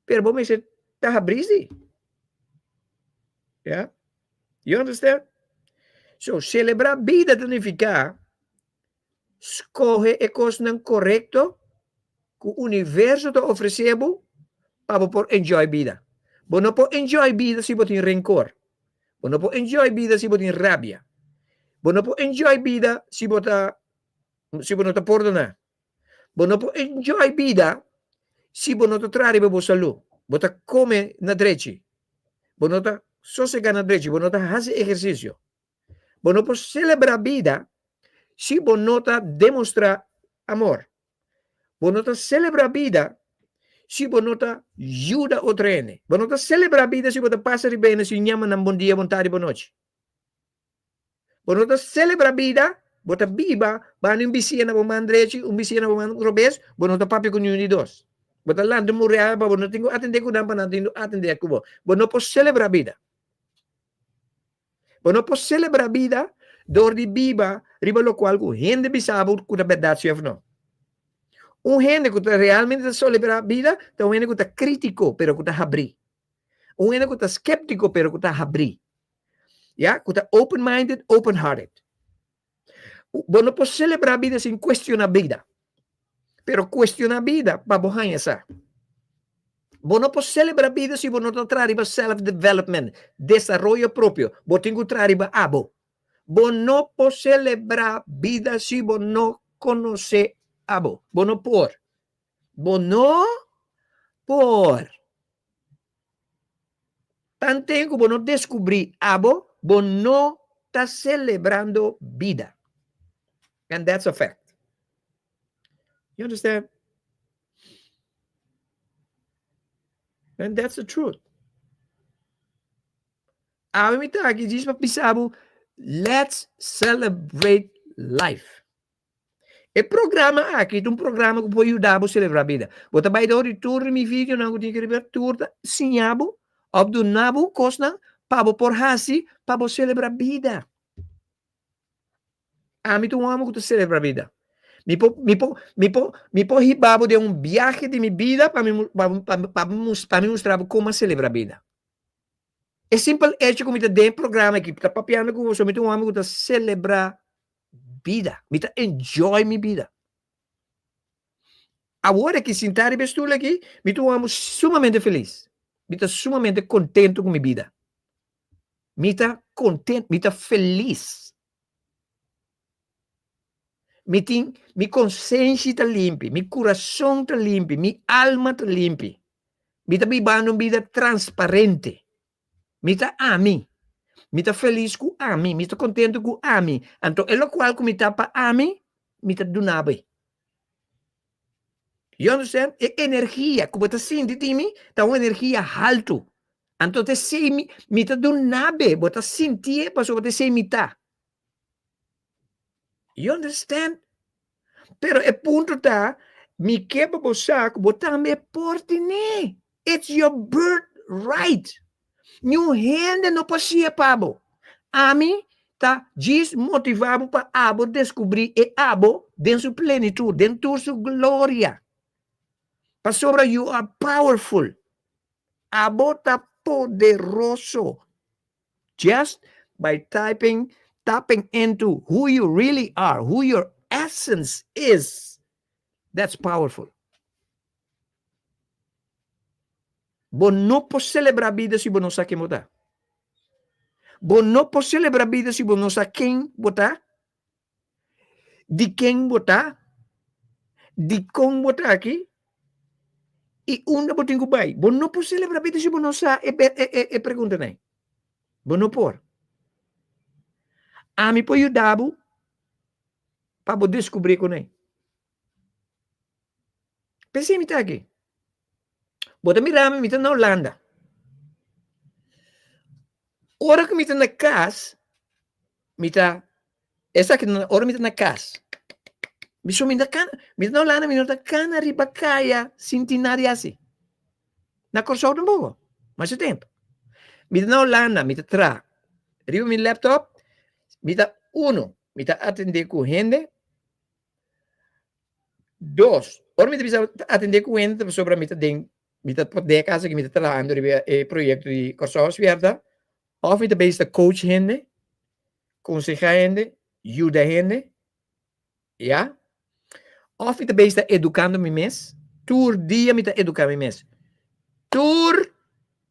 Pero bo mester ta habrí si. Ya? You understand? So, selebrá bida ta nifiká skohe e kosnan korekto ku universo ta ofresé bo pa bo por enjoy bida. Bo no por enjoy bida si bo tin renkor. Bo no por enjoy bida si bo tin rabia. Bo no por enjoy bida si bo ta si bo no ta pordoná. Bo no por enjoy bida si bo no ta traha riba bo salú. Bo ta kome na drechi. Bo no ta sosegá na drechi. Bo no ta hasi ehersisio. Bo no por selebrá bida si bo no ta demostrá amor. Bo no ta selebrá bida si bo no ta yuda otro hende. Bo no ta selebrá bida si bo ta pasa riba hende sin yama nan bon dia, bon tardi, bon nochi. Bo no ta selebrá bida, bo ta biba banda un bisiña na bo man drechi, un bisiña na bo man robes, bo no ta papia ku niun di dos. Bo ta lanta muriaya pa bo no tin ku atendé ku nan pa nan tin ku atendé ku bo. Bo no por selebrá bida. Bo no por selebrá bida dor di biba riba lokual ku hende bisa bo ku ta bèrdat si òf no. Un hende ku ta realmente ta selebrá bida ta un hende ku ta krítiko pero ku ta habrí. Un hende ku ta sképtiko pero ku ta habrí. Ya, ku ta open-minded, open-hearted. Bo no por selebrá bida sin kuestioná bida. Pero kuestioná bida pa bo haña sa. Bo no por selebrá bida si bo no ta traha riba self-development, desaroyo propio. Bo tin ku traha riba abo. Bo no por selebrá bida si bo no konosé abo. Bo no por. Bo no por. Tanten ku bo no deskubrí abo, bo no ta selebrando bida. And that's a fact. You understand? And that's the truth. Awe mi ta aki djis pa bisa bo, let's celebrate life. E programa aki ta un programa ku por yuda bo selebrá bida. Bo ta bai dor di tur di mi videonan ku tin riba tur ta siña bo òf duna bo kosnan pa bo por hasi pa bo selebrá bida. Ami ta un hòmber ku ta selebrá bida. Mi por mi por mi por mi por hiba bo den un biahe di mi bida pa mi pa pa pa pa mi mustra bo kon a selebrá bida. E simpel echo ku mi ta den e programa aki ta papiando ku boso mi ta un hòmber ku ta selebrá bida. Mi ta enjoy mi bida. Awor aki sintá riba e stoel aki, mi ta un hòmber sumamente felis. Mi ta sumamente kontentu ku mi bida. Mi ta kontentu, mi ta felis. Mi tin, mi konsenshi ta limpi, mi kurason ta limpi, mi alma ta limpi. Mi ta bibando un bida transparente. Mi ta ami. Mi ta felis ku ami. Mi ta kontentu ku ami. Anto e lokual ku mi ta pa ami, mi ta duna bo ei. You understand? E energia ku bo ta sinti di mi ta un energia haltu. Anto ta esei mi, mi ta duna bo ei. Bo ta sintié pasobra ta esei mi ta. You understand? Pero e punto ta, mi ke pa bo sa ku bo tambe por tene. It's your birthright. Niun hende no por siña pa bo. Ami ta djis motivá bo pa abo deskubrí e abo den su plenitud, den tur su gloria. Pasobra you are powerful. Abo ta poderoso. Just by typing, tapping into who you really are, who your essence is, that's powerful. Bo no por celebra bida si bo no sa ken bo ta. Bo no por celebra bida si bo no sa ken bo ta, di ken bo ta, di kon bo ta aki, i unda bo tin ku bai. Bo no por celebra bida si bo no sa e, e, e, e preguntanan. Bo no por. Ami por yuda bo pa bo descubri kuné. P'esei mi ta aki. Bo ta mira mi, mi ta na Hulanda. Ora ku mi ta na kas, mi ta, esaki ta ora mi ta na kas. Mi so mi ta kana, mi ta na Hulanda, mi no ta kana riba kaya sin tin nadie hasi. Na Kòrsou tampoko, masha tempu. Mi ta na Hulanda, mi ta traha riba mi laptop, mi ta uno, mi ta atendé ku hende. Dos, ora mi ta bisa atendé ku hende ta pasobra mi ta den, mi ta den e kas aki mi ta trahando riba e proyekto di Kòrsou Despierta, òf mi ta bezig ta coach hende, konsehá hende, yuda hende, ya. Òf mi ta bezig ta edukando mi mes, tur dia mi ta eduká mi mes, tur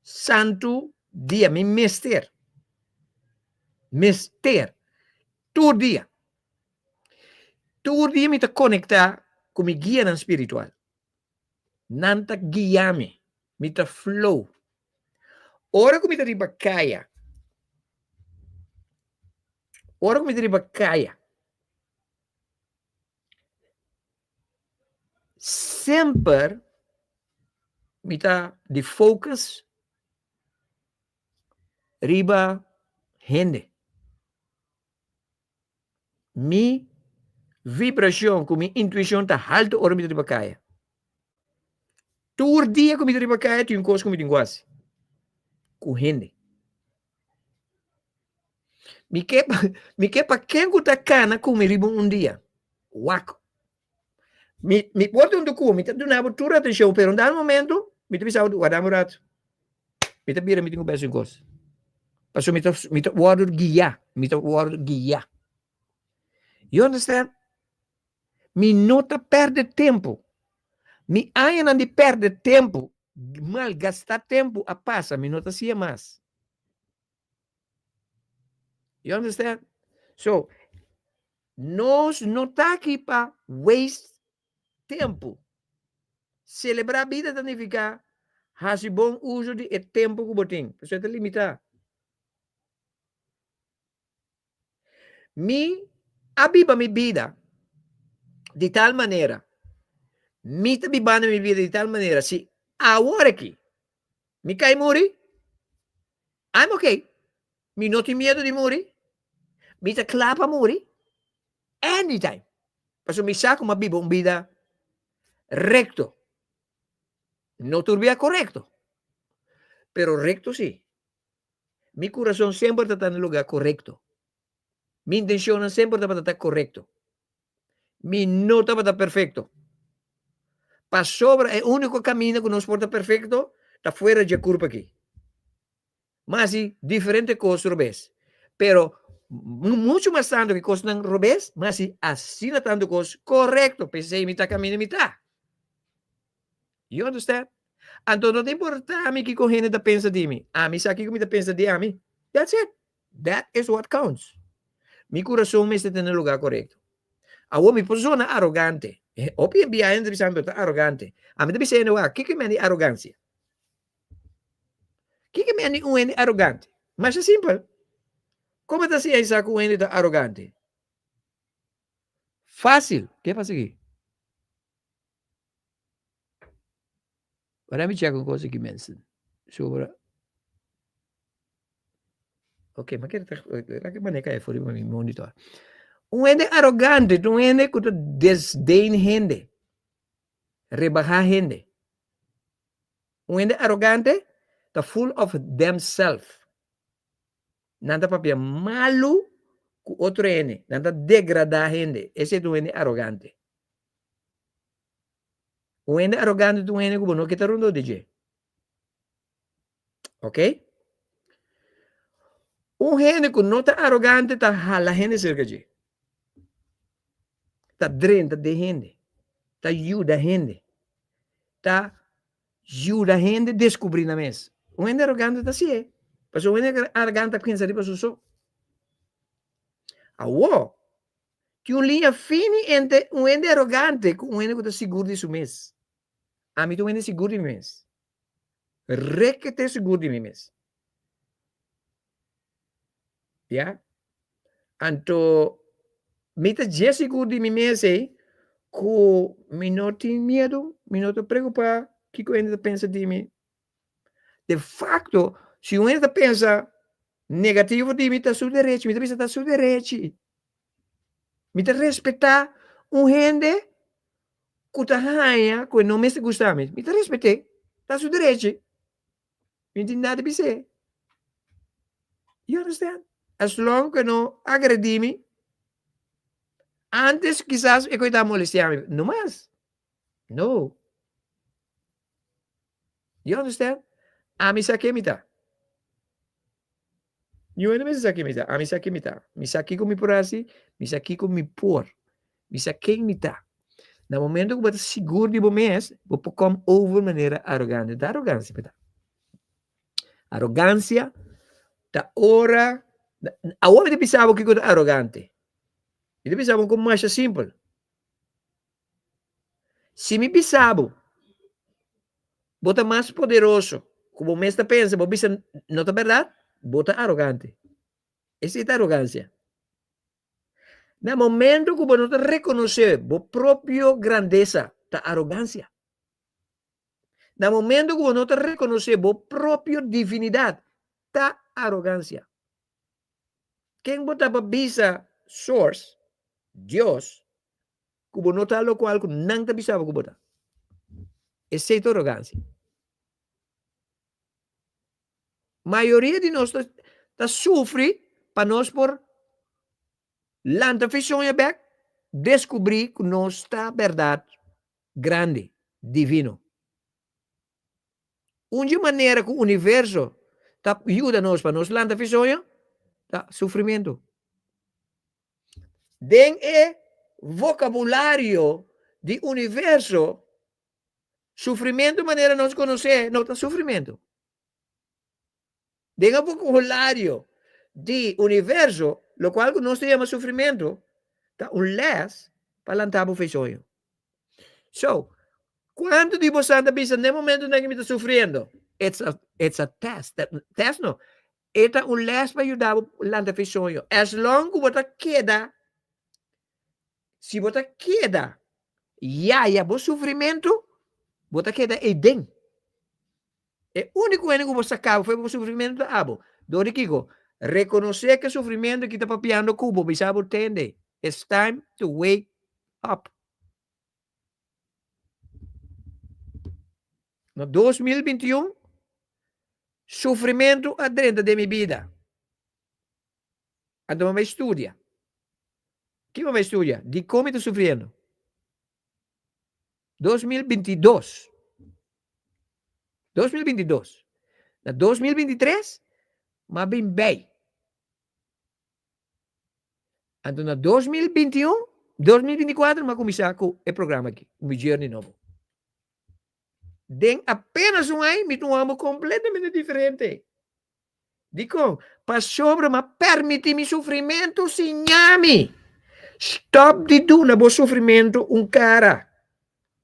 santu dia mi mester, mester, tur dia. Tur dia mi ta konektá ku mi guianan spiritual. Nan ta guia mi. Mi ta flow. Ora ku mi ta riba kaya, ora ku mi ta riba kaya, semper mi ta di focus riba hende. Mi vibrashon ku mi intuishon ta haltu ora mi ta riba kaya. Tur dia ku mi ta riba kaya tin un kos ku mi tin ku hasi ku hende. Mi ke mi ke pa ken ku ta kana ku mi riba un dia. Wak. Mi mi por ta huntu ku mi ta duna bo tur atenshon pero un dado momento mi ta bisa bo warda un rato. Mi ta bira mi tin ku bes un kos. Pasobra mi ta mi ta wòrdu guiá, mi ta wòrdu guiá. You understand? Mi no ta pèrdè tempu. Mi añanan di pèrdè tempu, malgastá tempu a pasa, mi no ta hasié mas. You understand? So, nos no ta aki pa waste tempu. Selebrá bida ta nifiká hasi bon uso di e tempu ku bo tin, pasobra e ta limitá. Mi a biba mi bida di tal manera, mi ta bibando mi bida di tal manera, si awor aki mi kai muri, I'm okay. Mi no tin miedu di muri, mi ta kla pa muri anytime. Pasobra mi sa ku mi a biba un bida rekto. No tur bia korekto, pero rekto si. Mi kurason semper ta ta na lugá korekto. Mi intenshonnan semper tabata ta korekto. Mi no tabata perfekto. Pasobra e úniko kaminda ku nos por ta perfekto ta fuera dje kurpa aki. M'a hasi diferente kos robes. Pero muchu mas tantu ku kosnan robes, m'a hasi asina tantu kos korekto. P'esei mi ta kaminda mi ta. You understand? Anto no ta importa mi kiko hende ta pensa di mi. Ami sa kiko mi ta pensa di ami. That's it. That is what counts. Mi kurason mester ta na lugar korekto. Awor mi por zona arogante. Hopi bia hende ta bisa mi ta arogante. Ami ta bisa hende wak, kiko e men di arogansia? Kiko e men di un hende arogante? Masha simpel. Como ta siña sa ku un hende ta arogante? Fácil. Ke pasa aki? Let me check un cosa aquí, mensen. Sobre. Ok, maar ik ik maneer kan voor mi monitor. Un hende arrogante, un hende ku ta desdeen hende. Rebaha hende. Un hende arrogante ta full of themself. Nan ta papia malu ku otro hende. Nan ta degradá hende. Ese ta un hende arrogante. Un hende arrogante ta un hende ku bo no ke ta rondó di dje. Ok? Un hende ku no ta arrogante ta hala hende serka dje. Ta drenta den hende. Ta yuda hende. Ta yuda hende deskubrí nan mes. Un hende arrogante ta hasié. Pasobra un hende arrogante ta pensa riba su so. Awor, Tin un liña fini entre un hende arogante ku un hende ku ta sigur di su mes. Ami ta un hende sigur di mi mes. Rekete sigur di mi mes. Ya? Anto, mi ta dje sigur di mi mes ei ku mi no tin miedu, mi no ta preokupá kiko hende ta pensa di mi. De facto, si un hende ta pensa negativo di mi, ta su derechi. Mi ta bisa ta su derechi. Mi ta respetá un hende ku ta haña ku e no mester gusta mi. Mi ta respet'é. Ta su derechi. Mi no tin nada di bis'é. You understand? As long ku e no agredí mi, antes kisas e ku ta molestiá mi, no mas. No. You understand? Ami sa ken mi ta. Niun hende mester sa ken mi ta. Ami sa ken mi ta. Mi sa kiko mi por hasi, mi sa kiko mi por. Mi sa ken mi ta. Na momento ku bo ta sigur di bo mes, bo por come over manera arogante. Ta arogansia pa ta. Arogansia ta ora, awor mi ta bisa bo kiko ta arogante. Mi ta bisa bo ku masha simpel. Si mi bisa bo, bo ta mas poderoso ku bo mes ta pensa, bo bisa no ta bèrdat, bo ta arogante. Esei ta arogansia. Na momento ku bo no ta rekonosé bo propio grandesa, ta arogansia. Na momento ku bo no ta rekonosé bo propio divinidat, ta arogansia. Ken bo ta pa bisa source? Dios ku bo no ta lokual ku nan ta bisa bo ku bo ta. Esei ta arogansia. Mayoria di nos ta, ta sufri pa nos por lanta fisoña bek, deskubrí ku nos ta bèrdat grandi, divino. Un dje manera ku universo ta yuda nos pa nos lanta fisoña ta sufrimentu. Den e vokabulario di universo, sufrimentu manera nos konosé no ta sufrimentu. Den e vokabulario di universo, lokual ku nos ta yama sufrimentu ta un lès pa lanta bo fesoño. So, kuantu di bosan ta bisa n'e momentunan ku mi ta sufriendo? It's a, it's a test. Test no. E ta un lès pa yuda bo lanta fe soño. As long ku bo ta keda, si bo ta keda yaya bo sufrimentu, bo ta keda eiden. E úniko hende ku bo saka bo for bo sufrimentu ta abo. Dor di kiko? Rekonosé ku e sufrimentu ki ta papiando ku bo, bisa bo tende, it's time to wake up. Na 2021, sufrimentu a drenta den mi bida. Anto mi bai studia. Ki mi bai studia? Dikon mi ta sufriendo? 2022. 2022. Na 2023, mi a bin bij. Anto na 2021, 2024 mi a kuminsá ku e programa aki, ku mi journey nobo. Den apenas un aña mi ta un hòmber kompletamente diferente. Dikon? Pasobra mi a permití mi sufrimentu siña mi. Stòp di duna bo sufrimentu un kara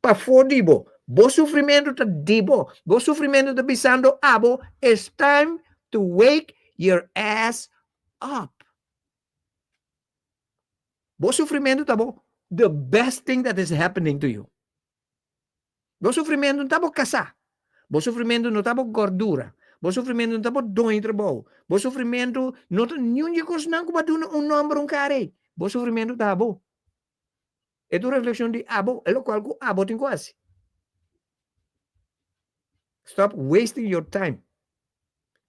pafó di bo. Bo sufrimentu ta di bo. Bo sufrimentu ta bisando abo, It's time to wake your ass up. Bo sufrimentu ta bo the best thing that is happening to you. Bo sufrimentu no ta bo kasá. Bo sufrimentu no ta bo gordura. Bo sufrimentu no ta bo doño trabou. Bo sufrimentu no ta niun di e kosnan ku bo a duna un nòmber un kara ei. Bo sufrimentu ta abo. E ta un reflekshon di abo, e lokual ku abo tin ku hasi. Stop wasting your time.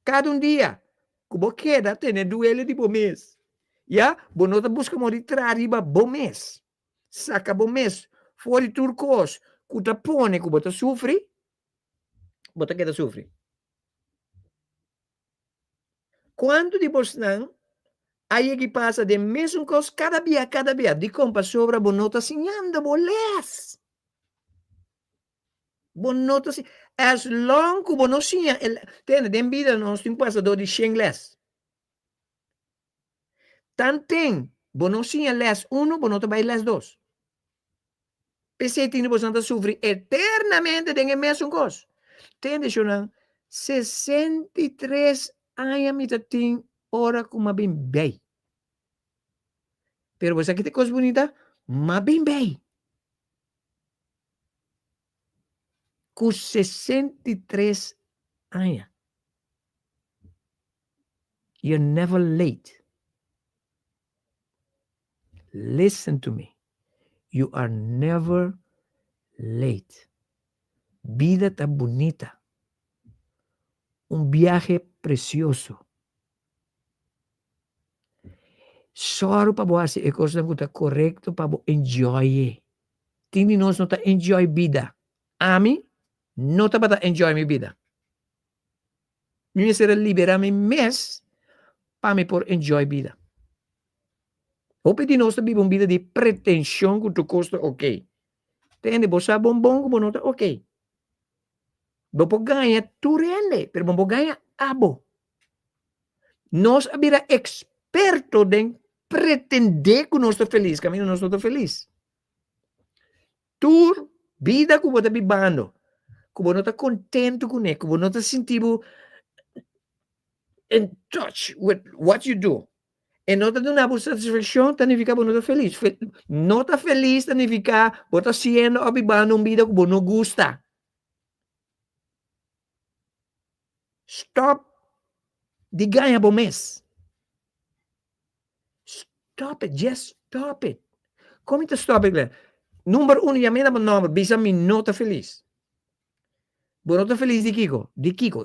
Kada un dia ku bo keda tene duele di bo mes, ya, bo no ta buska moda di traha riba bo mes, saka bo mes for di tur kos ku ta pone ku bo ta sufri, bo ta keda sufri. Kuantu di bosnan a yegi pasa den mesun kos kada bia, kada bia? Dikon? Pasobra bo no ta siñando bo les. Bo no ta siña. As long ku bo no siña e les. Tende, den bida nos tin pasa dor di shen les. Tanten bo no siña les uno, bo no ta bai les dos. P'esei tin di boso ta sufri eternamente den e mesun kos. Tende, shonnan, 63 aña mi ta tin ora ku m'a bin bei. Pero bo sa ki ta e kos bunita? M'a bin bei. Ku 63 aña. You're never late. Listen to me. You are never late. Bida ta bunita. Un biahe precioso. Sòru pa bo hasi e kosnan ku ta korekto pa bo enjoy e. Tin di nos no ta enjoy bida. Ami no tabata enjoy mi bida. Mi mester a libera mi mes pa mi por enjoy bida. Hopi di nos ta biba un bida di pretenshon ku tur kos ta ok. Tende, bo sa bon bon ku bo no ta ok. Bo por gaña tur hende, pero bo no por gaña abo. Nos a bira eksperto den pretendé ku nos ta felis, kaminda nos no ta felis. Tur bida ku bo ta bibando, ku bo no ta kontentu kuné, ku bo no ta sinti bo in touch with what you do, e no ta duna bo satisfakshon, ta nifiká bo no ta felis. No ta felis ta nifiká bo ta siendo òf bibando un bida ku bo no gusta. Stòp di gaña bo mes. Stop it, just stop it. Kon mi ta stòp e Glenn? Number uno, yam'é na bo nòmber, bisa mi no ta felis. Bo no ta felis di kiko? Di kiko?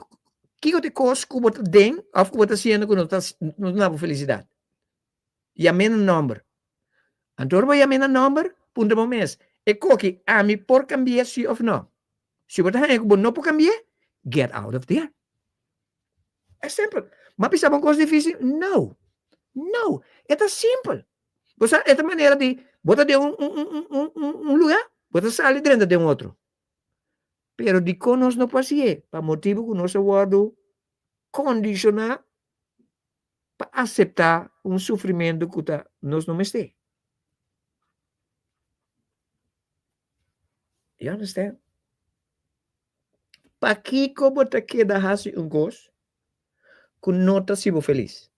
Kiko ta e kos ku bo ta den òf ku bo ta hasiendo ku no ta no ta duna bo felisidat? Yam'é na nòmber. Anto ora bo yam'é na nòmber, puntra bo mes, e koki ami por kambi'é si òf nò? Si bo ta haña ku bo no por kambi'é, get out of there. E simpel. Ma bisa bo un kos difísil? No. No. E ta simpel. Bo sa, e ta manera di bo ta den un un un un un un lugá, bo ta sali drenta den otro. Pero dikon nos no por hasié? Pa motibu ku nos a wòrdu kondishoná pa aseptá un sufrimentu ku ta nos no mester. You understand? Pakiko bo ta keda hasi un kos ku no ta hasi bo felis?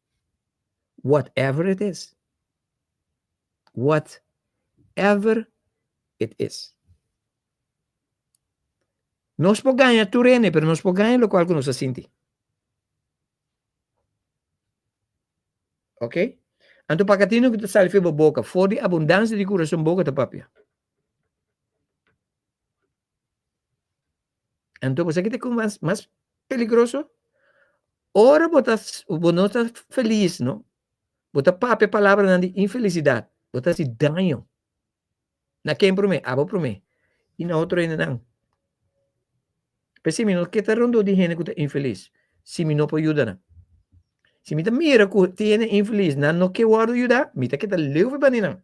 Whatever it is. Whatever it is. Nos por gaña tur hende, pero nos por gaña lokual ku nos a sinti. Ok? Anto pakatino ku ta sali for bo boka, for di abundansia di kurason boka ta papia. Anto bo sa ki ta ku mas mas peligroso? Ora bo ta bo no ta felis, no? Bo ta papia palabranan di infelisidat, bo ta hasi daño. Na ken promé? Abo promé. I na otro hendenan. P'esei mi no ke ta rondó di hende ku ta infelis, si mi no por yuda nan. Si mi ta mira ku tin hende infelis, nan no ke wòrdu yudá, mi ta keda leu for bani nan.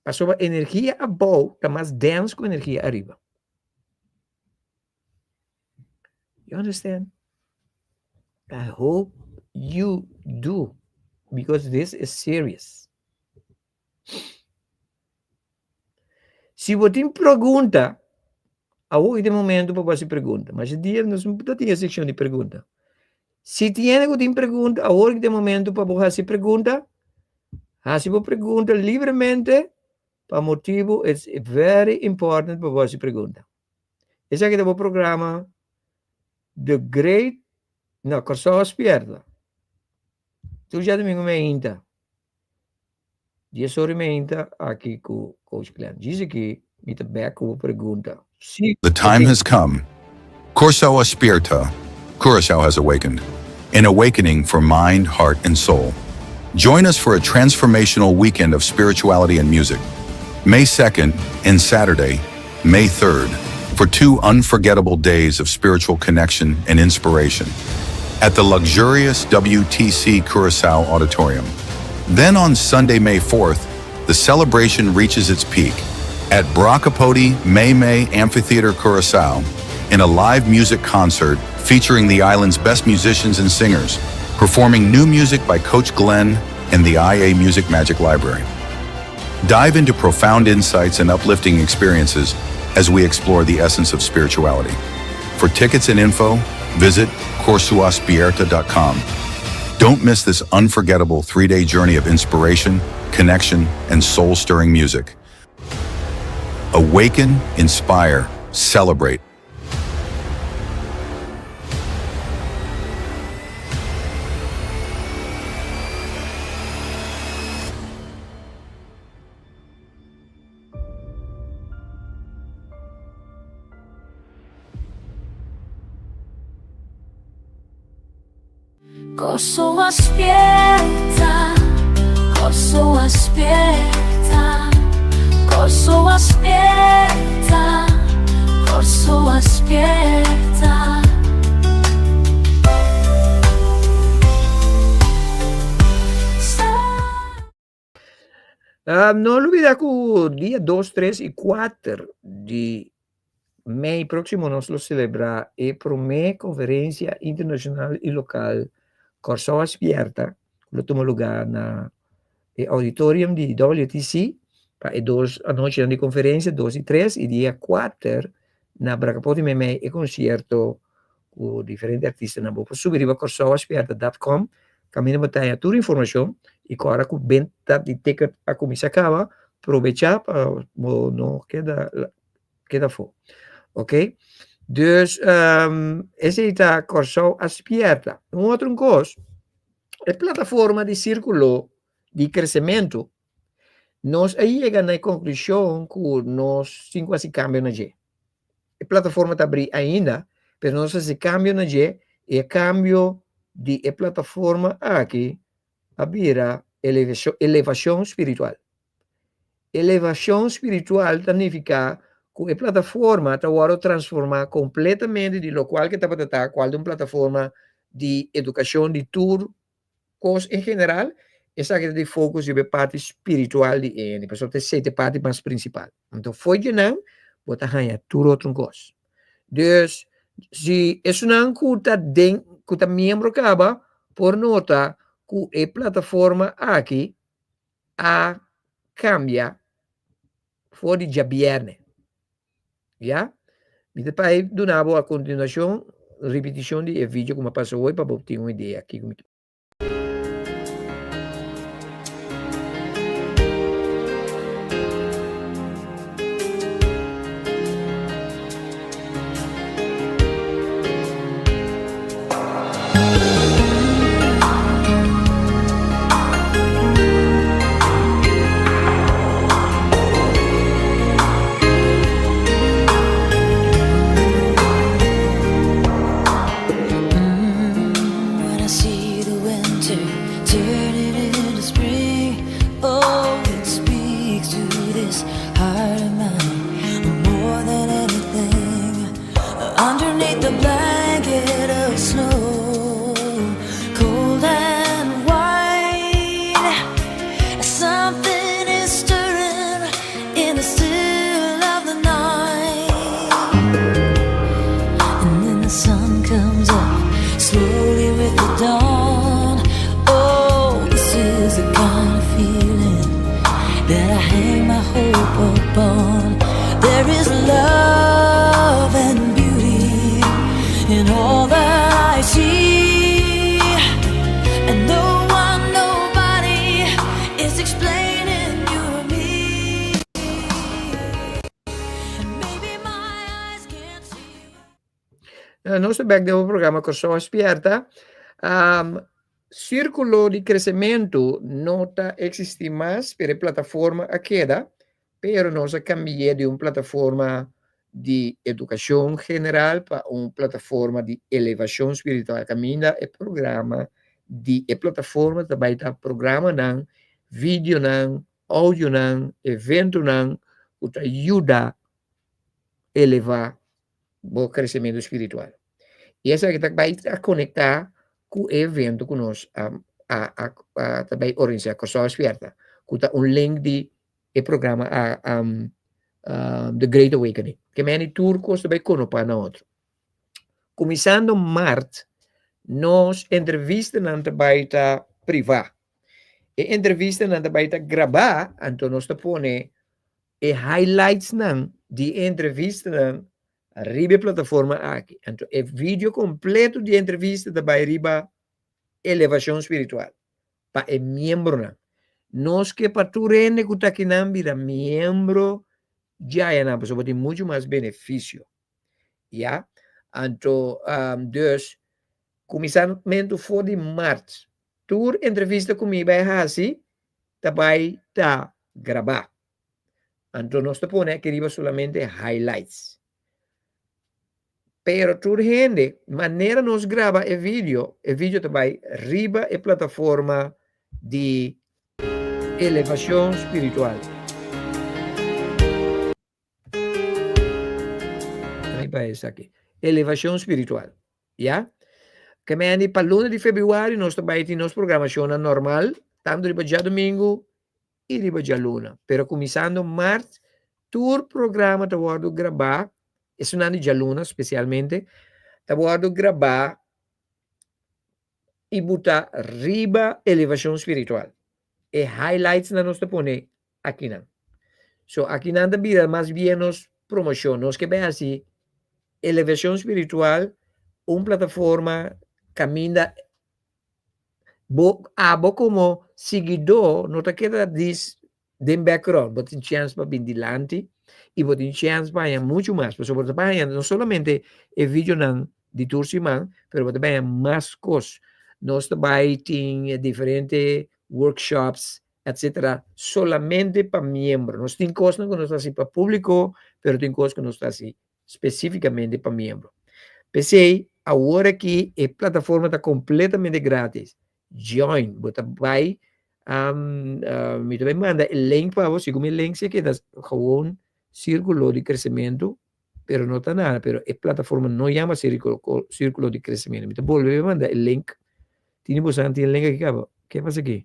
Pasobra energia abou ta mas dens ku energia ariba. You understand? I hope you do because this is serious. Si bo tin pregunta, awor ta e momento pa bo hasi pregunta. Mas e dia nos no tin e sekshon di pregunta. Si tin hende ku tin pregunta, awor ta e momento pa bo hasi pregunta. Hasi bo pregunta libremente pa motibu it's very important pa bo hasi pregunta. Esaki ta bo programa The Great no Kòrsou a Spierta. Tur djadumingu meinta, dies ora i meinta aki ku Coach Glenn. Djis aki mi ta bek ku bo pregunta. Si The time has come. Kòrsou a spierta, Curaçao has awakened. An awakening for mind, heart and soul. Join us for a transformational weekend of spirituality and music. May 2nd and Saturday, May 3rd, for two unforgettable days of spiritual connection and inspiration at the luxurious WTC Curacao Auditorium. Then on Sunday, May 4th, the celebration reaches its peak at Brakapoti May May Amphitheater Curacao in a live music concert featuring the island's best musicians and singers, performing new music by Coach Glenn and the IA Music Magic Library. Dive into profound insights and uplifting experiences as we explore the essence of spirituality. For tickets and info, visit corsuaspierta.com. Don't miss this unforgettable three-day journey of inspiration, connection, and soul-stirring music. Awaken, inspire, celebrate. Kòrsou a spierta, Kòrsou a spierta, Kòrsou a spierta, Kòrsou a spierta. No lubida ku dia dos, tres i kuater di mei próksimo nos lo selebrá e promé konferensia internashonal i lokal Kòrsou a Spierta ku lo tuma lugá na e auditorium di WTC pa e dos anochinan di konferensia, dos i tres, i dia kuater na Brakapoti Meimei e konsierto ku diferente artistanan. Bo por subi riba kòrsouaspierta dot com kaminda bo ta haña tur informashon i ku ora ku benta di ticket a kuminsá kaba probechá pa bo no keda keda afó. Oké, dus esei ta Kòrsou a Spierta. Un otro kos, e plataforma di sírkulo di kresementu. Nos a yega na e konklushon ku nos tin ku hasi kambio na dje. E plataforma ta abrí ainda, pero nos a hasi kambio na dje i e kambio di e plataforma aki a bira elevashon spiritual. Elevashon spiritual ta nifiká ku e plataforma ta wòrdu transformá kompletamente di lokual ke tabata ta, kual ta un plataforma di edukashon di tur kos en general, esaki ta di focus riba e parti spiritual di e hende, pasobra ta esei ta e parti mas principal. Anto fo'i djenan bo ta haña tur otro kos. Dus, si esunnan ku ta den, ku ta miembro kaba por nota ku e plataforma aki a kambia for di djabièrnè. Ya? Mi ta bai duna bo a kontinuashon ripitishon di e video ku mi a pasa hoy pa bo tin un idea kiko mi ta. Nos ta bek den un programa Kòrsou a Spièrta. Sírkulo di kresementu no ta eksistí mas, pero e plataforma a keda. Pero nos a cambi'é di un plataforma di educacion general pa un plataforma di elevacion spiritual. Caminda e programa di e plataforma ta bay ta programanan, videonan, audionan, eventonan cu ta yuda eleva bo crecemento spiritual. Y esaki ta bay ta conecta cu e evento cu nos a a a ta bay organisa, Corsou Spierta, cu ta un link di e programa a um, The Great Awakening. Ke meni tur kos ta bai konopa na otro. Kuminsando mart, nos entrevistanan ta bai ta privá. E entrevistanan ta bai ta grabá, anto nos ta pone e highlightsnan di e entrevistanan riba e plataforma aki. Anto e video kompleto di e entrevista ta bai riba Elevashon Spiritual. pa e miembronan. Nos ke pa tur hende ku ta akinan bira miembro djayanan pasobra bo tin muchu mas benefisio. Ya? Anto, dus, kuminsamentu for di mart, tur entrevista ku mi bai hasi ta bai ta grabá. Anto nos ta pone aki riba solamente highlights. Pero tur hende, manera nos graba e video, e video ta bai riba e plataforma di elevacion spiritual. Ami bai esaki. Elevacion spiritual. Ya? Ke meni pa luna di februari nos ta bai tin nos programacionnan normal, tanto riba djadomingo i riba djaluna. Pero kuminsando mart, tur programa ta wòrdu grabá, esunnan di djaluna spesialmente, ta wòrdu grabá i butá riba Elevashon Spiritual. E highlightsnan nos ta pone akinan. So akinan ta bira mas bien nos promoshon. Nos ke bai hasi Elevashon Spiritual un plataforma kaminda Bo abo komo siguidó no ta keda dis den background, bo tin chèns pa bin dilanti i bo tin chèns pa haña muchu mas, pasobra bo ta bai haña no solamente e videonan di tur siman, pero bo ta bai haña mas kos. Nos ta bai tin diferente workshops. etc. Solamente pa miembro. Nos tin kosnan ku nos ta hasi pa públiko, pero tin kos ku nos ta hasi spesífikamente pa miembro. P'esei, awor aki e plataforma ta kompletamente gratis. Join, bo ta bai, mi ta bai manda e link pa bo, segun mi link si keda gewoon Sírkulo di Kresementu, pero no ta nada, pero e plataforma no yama Sírkulo di Kresementu. Mi ta bolbe manda e link. Tini bo sa tin e link aki kaba? Ke pasa aki?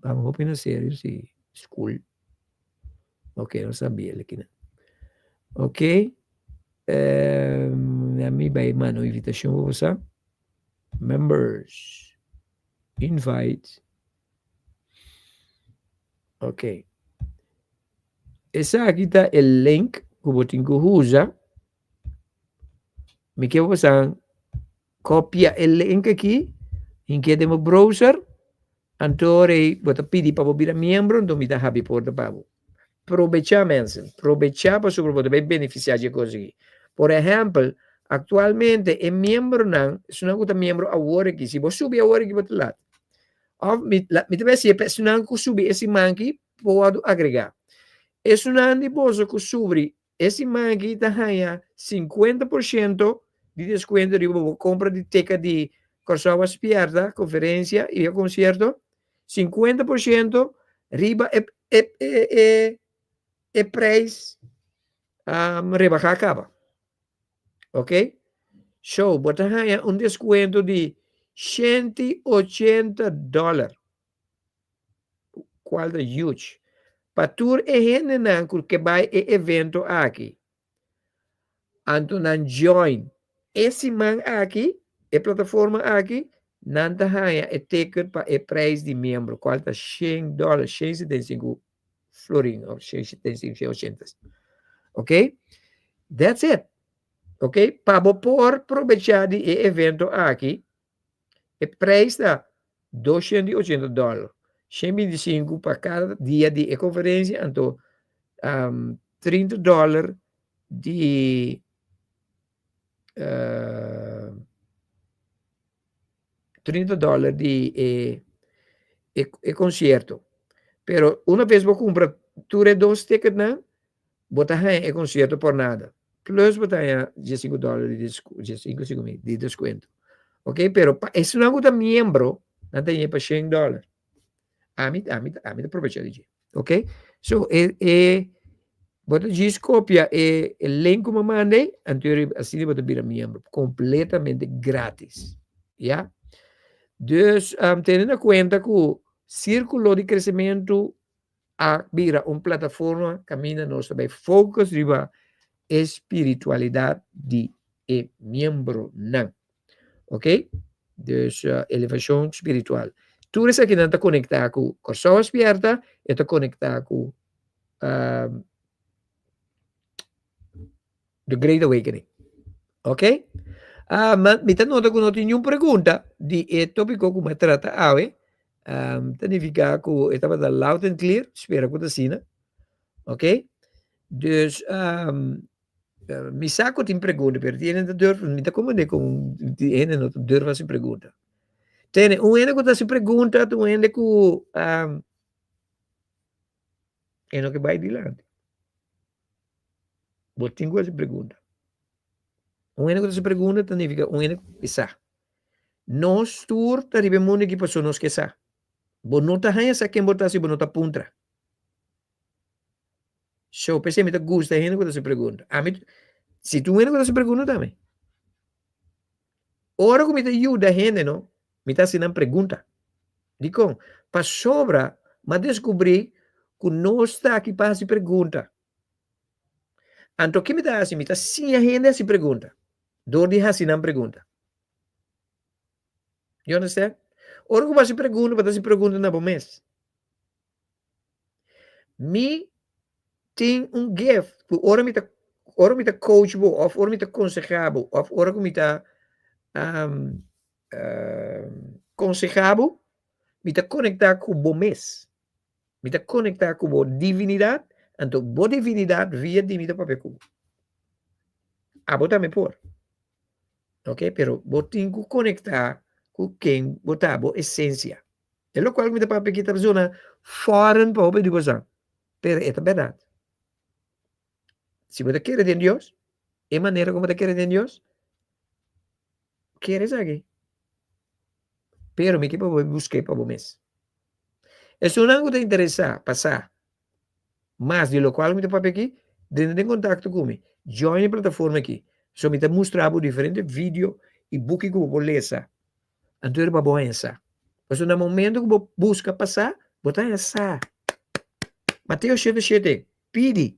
Bam hopi na serio si school. Ok, no sabia el aki nan. Ok, mi bai manda un invitacion pa bo sa. Members, invite. Ok. Esaki ta e link ku bo tin ku usa. Mi ke bo sa kopia e link aki, hinke den bo browser, anto rei bo ta pidi pa bo bira miembro, anto mi ta habri porta pa bo. Probechá mensen, probechá pasobra bo ta bai benefisiá dje kos aki. Por ehèmpel, aktualmente e miembronan, esunnan ku ta miembro awor aki, si bo subi awor aki bo ta lat. Òf mi mi ta bai hasi e pa esunnan ku subi e siman aki por wòrdu agregá. Esunnan di boso ku subri E siman aki ta haña 50% di deskuento riba bo kompra di teka di Kòrsou a Spierta, konferensia i e konsierto, 50% riba e e e e e preis um, rebahá kaba. Ok? So, bo ta haña un deskuento di 180 dòler. Cual ta huge. Pa tur e hendenan cu ke bay e evento aki, anto nan join e siman aki, e plataforma aki, nan ta haya e ticket pa e prijs di miembro, cual ta shen dollar, shen setenta i sinku florin, of shen setenta i sinku, shen ochenta. Ok? That's it. Ok? Pa bo por probecha di e evento aki, E prijs ta 280 dollar, 125 pa cada dia di e conferencia, anto um, 30 dollar di uh, 30 dollar di e, e, e concierto. Pero una vez bo cumpra tur e dos ticketnan, Bo ta haña e konsierto por nada. Plus bo ta haña diesinku dòler di diesinku sinku mil di deskuento. Ok, pero pa esunnan ku ta miembro, nan ta haña pa shen dòler. Ami, ami, ami ta probecha di dje. Ok, so e, e, bo ta djis kopia e, e link ku mi manda ei, anto asina bo ta bira miembro, kompletamente gratis. Ya? Dus, um, tene na kuenta ku Sírkulo di Kresementu a bira un plataforma kaminda nos ta bai focus riba e spiritualidad di e miembronan. Ok? Dus uh, elevacion spiritual. Tur esakinan ta konektá ku Kòrsou a Spierta, e ta konektá ku uh, The Great Awakening. Ok? Uh, ma, mi ta nota ku no tin niun pregunta di e tópiko ku mi trata awe. Um, ta nifiká ku e tabata loud and clear, spera ku ta asina. Ok? Dus, um, mi sa ku tin pregunta, pero tin hende ta durf, mi ta komprendé kon tin hende no ta durf hasi pregunta. Tene, un hende ku ta hasi pregunta ta un hende ku um, e no ke bai dilanti. Bo tin ku hasi pregunta. Un hende ku ta hasi pregunta ta nifiká un hende ku ke sa. Nos tur ta riba e mundu aki pasobra nos ke sa. Bo no ta haña sa ken bo ta si bo no ta puntra. So, p'esei mi ta gusta hende ku ta hasi pregunta. Ami, si tin un hende ku ta hasi pregunta tambe. Ora ku mi ta yuda hende no, mi ta hasi nan pregunta. Dikon? Pasobra mi a deskubrí ku nos ta aki pa hasi pregunta. Anto ki mi ta hasi? Mi ta siña hende hasi pregunta dor di hasi nan pregunta. You understand? Ora ku bo hasi pregunta, bo ta hasi pregunta na bo mes. Mi tin un gift ku ora mi ta ora mi ta coach bo òf ora mi ta konsehá bo òf ora ku mi ta um, um, konsehá bo, mi ta konektá ku bo mes. Mi ta konektá ku bo divinidat, anto bo divinidat via di mi ta papia ku bo. Abo tambe por. Ok, pero bo tin ku konektá ku ken bo ta, bo esensia. E lokual ku mi ta papia aki ta zona foreign pa hopi di boso, pero e ta bèrdat. Si bo ta kere den Dios, e manera ku bo ta kere den Dios, kere esaki. Pero mi ke pa bo busk'é pa bo mes. Esunnan ku ta interesá pa sa mas di lokual mi ta papia aki, drenta den kontakto ku mi. Join e plataforma aki. So mi ta mustra bo diferente video i buki ku bo por lesa. Anto e riba bo haña sa. Pasobra na momento ku bo buska pa sa, bo ta haña sa. Mateo shete shete, Pidi,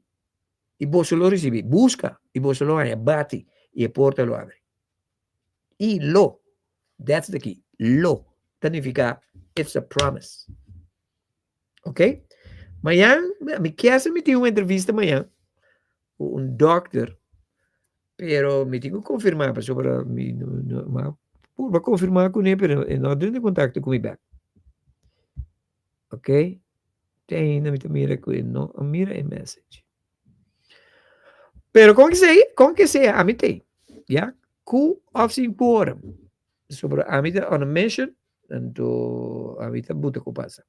i boso lo risibí, buska, i boso lo haña, bati, i e porta lo abri. I lo, that's the key, lo ta nifiká it's a promise. Ok? Mañan, mi kier sa mi tin un entrevista mañan ku un dokter, pero mi tin ku konfirmá pasobra mi no no mi a purba konfirmá kuné pero e no a drenta en kontakto ku mi bèk. Ok? Te ainda mi ta mira ku e no a mira e message. Pero kon ke sea, kon ke sea, ami t'ei, ya? Ku òf sin quorum. Pasobra ami ta on a mission, anto ami ta buta ku pasa.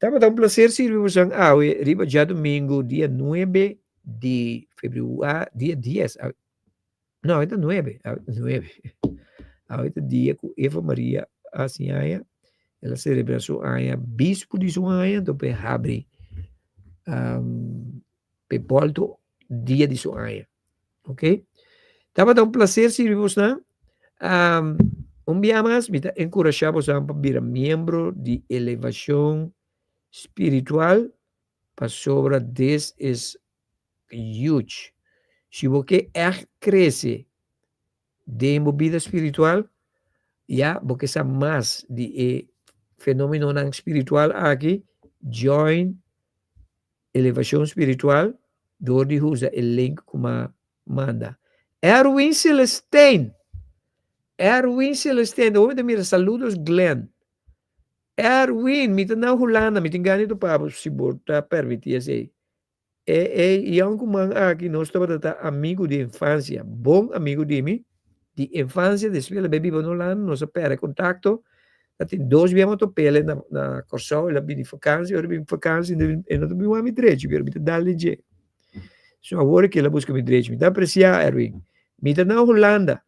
Tabata un placer sirbi bosan awe riba djadumingu dia nuebe di februa, dia dies, awe, no awe ta nuebe, awe ta nuebe, awe ta dia ku Eva Maria a hasi aña, el a celebra su aña, bispu di su aña, anto p'e habri p'e bolto dia di su aña. Ok. Tabata un placer sirbi bosnan. Um, un bia mas, mi ta enkurashá bosnan pa bira miembro di Elevacion Spiritual, pasobra this is huge. Si bo ke ègt krese den bo bida spiritual, ya bo ke sa mas di e fenomenonan spiritual aki, join Elevacion Spiritual door di usa e link cu m'a manda. Erwin Celestijn! Erwin Celestijn, awor mi ta mira saludos Glenn. Erwin, mi ta na Hulanda, mi tin gana di topa bo si bo ta permiti esey. E e yoncuman aki nos tabata ta amigo di infancia, bon amigo di mi di infancia, despues el a bay biba na Hulanda, nos a perde contacto, Ta tin dos bia mi a top'el na na Kòrsou, el a bini fakansi, ora el bini fakansi e no ta bin wak mi drechi, pero mi ta dal den dje. So awor ke el a buska mi drechi, mi ta apresiá Erwin. Mi ta na Hulanda,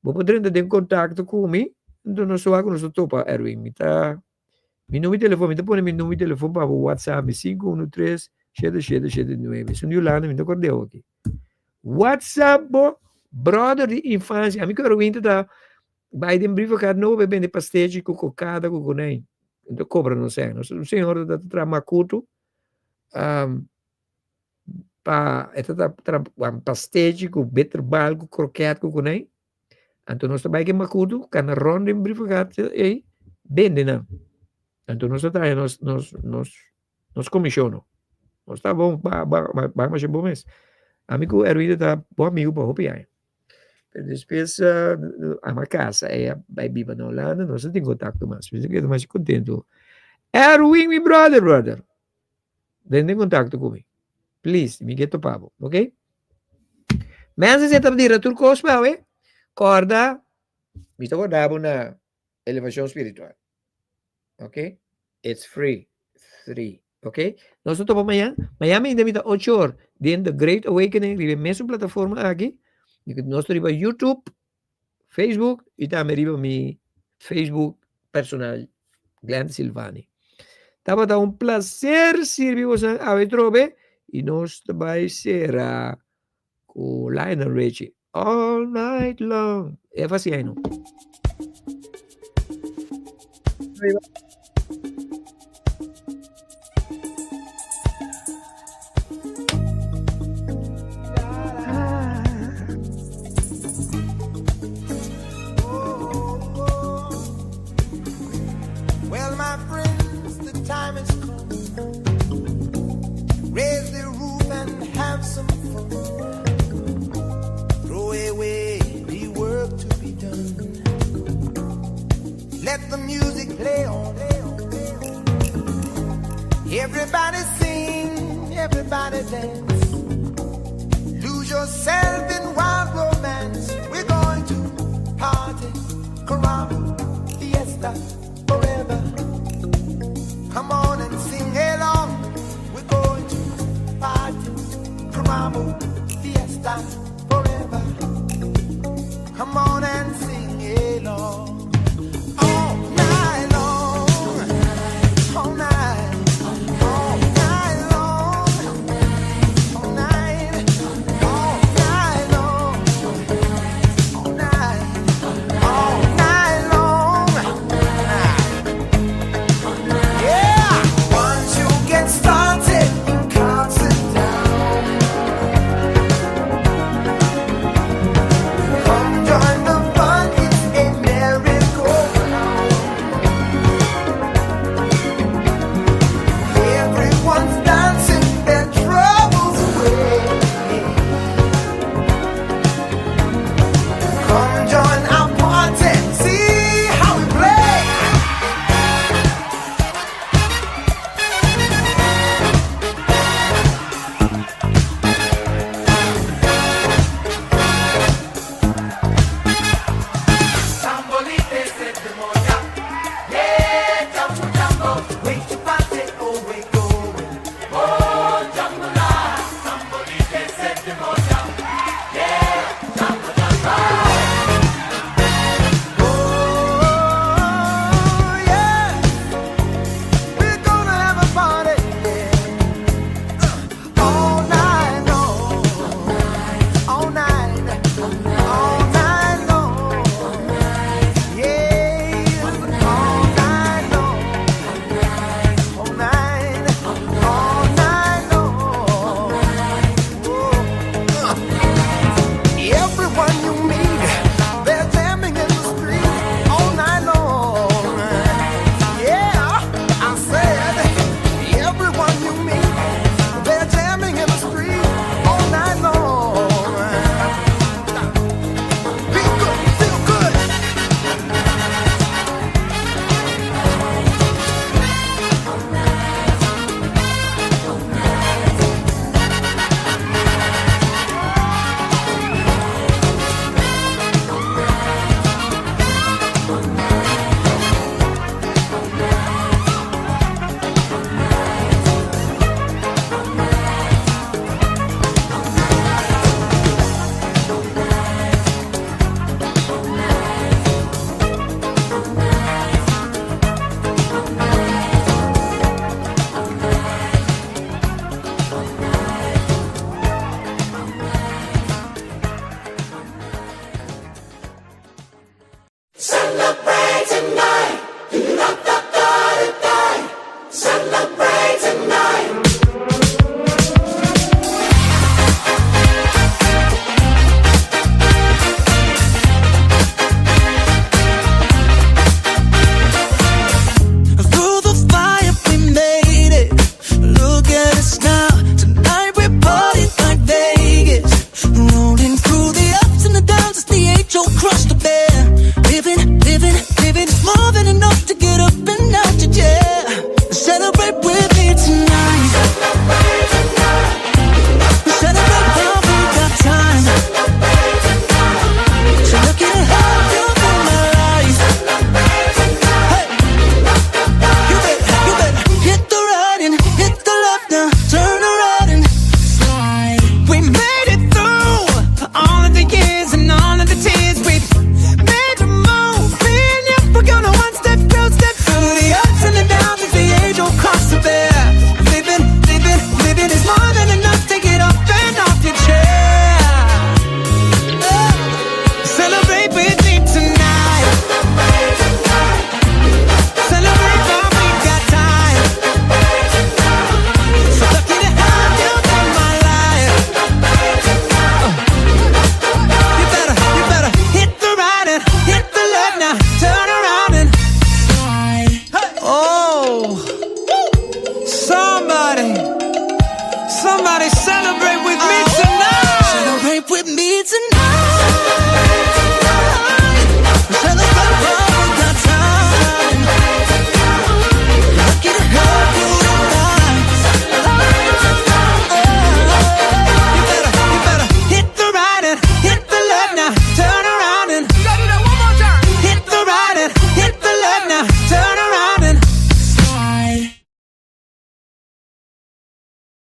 bo por drenta den kontakto ku mi, enton nos ta wak ku nos ta topa Erwin. Mi ta, mi number di telefòn, mi ta pone mi number di telefòn pa bo whatsapp mi, sinku unu tres shete shete shete nuebe. Esun di Hulanda mi no ta kòrda awor aki. Whatsapp bo bròder di infansia, ami ku Erwin ta ta Bai den brievenkaart nobo bai bende pastechi ku kokada ku konijn. Nan ta kobra nos sèn. Nos un señor ta traha makutu pa e ta traha pastechi ku bitterbal ku kroket ku konijn. Anto nos ta bai ku e makutu kana rònt den brievenkaart ei bende nan. Anto nos ta traha nos nos nos nos komishon. Nos ta bon ba ba ba masha bon mes. Ami ku Erwin ta bon amigu pa hopi aña. Pero despues ama casa e a bai biba na Holanda, nos no tin contacto mas. Mi ta keda masha contento. Erwin, mi brother, brother. Den den contacto cu mi. Please, mi ke topa bo, ok? Mensen zit op die tur kos pa we. Corda, mi ta warda bo na elevacion spiritual. Ok? It's free. Free. Ok? Nos ta topa mañan. Mañan mi ta 8 or den The Great Awakening riba e mesun plataforma aki. Nos ta riba YouTube, Facebook y tambe riba mi Facebook personal Glenn Silvani. Tabata un placer sirbi bosan awe trobe y nos ta bai sera ku Lionel Richie. All night long. E fasi ahí no. Well, my friends, the time has come. Raise the roof and have some fun. Throw away the work to be done. Let the music play on. Everybody sing, everybody dance. Lose yourself in wild romance. We're going to party, caramba, fiesta.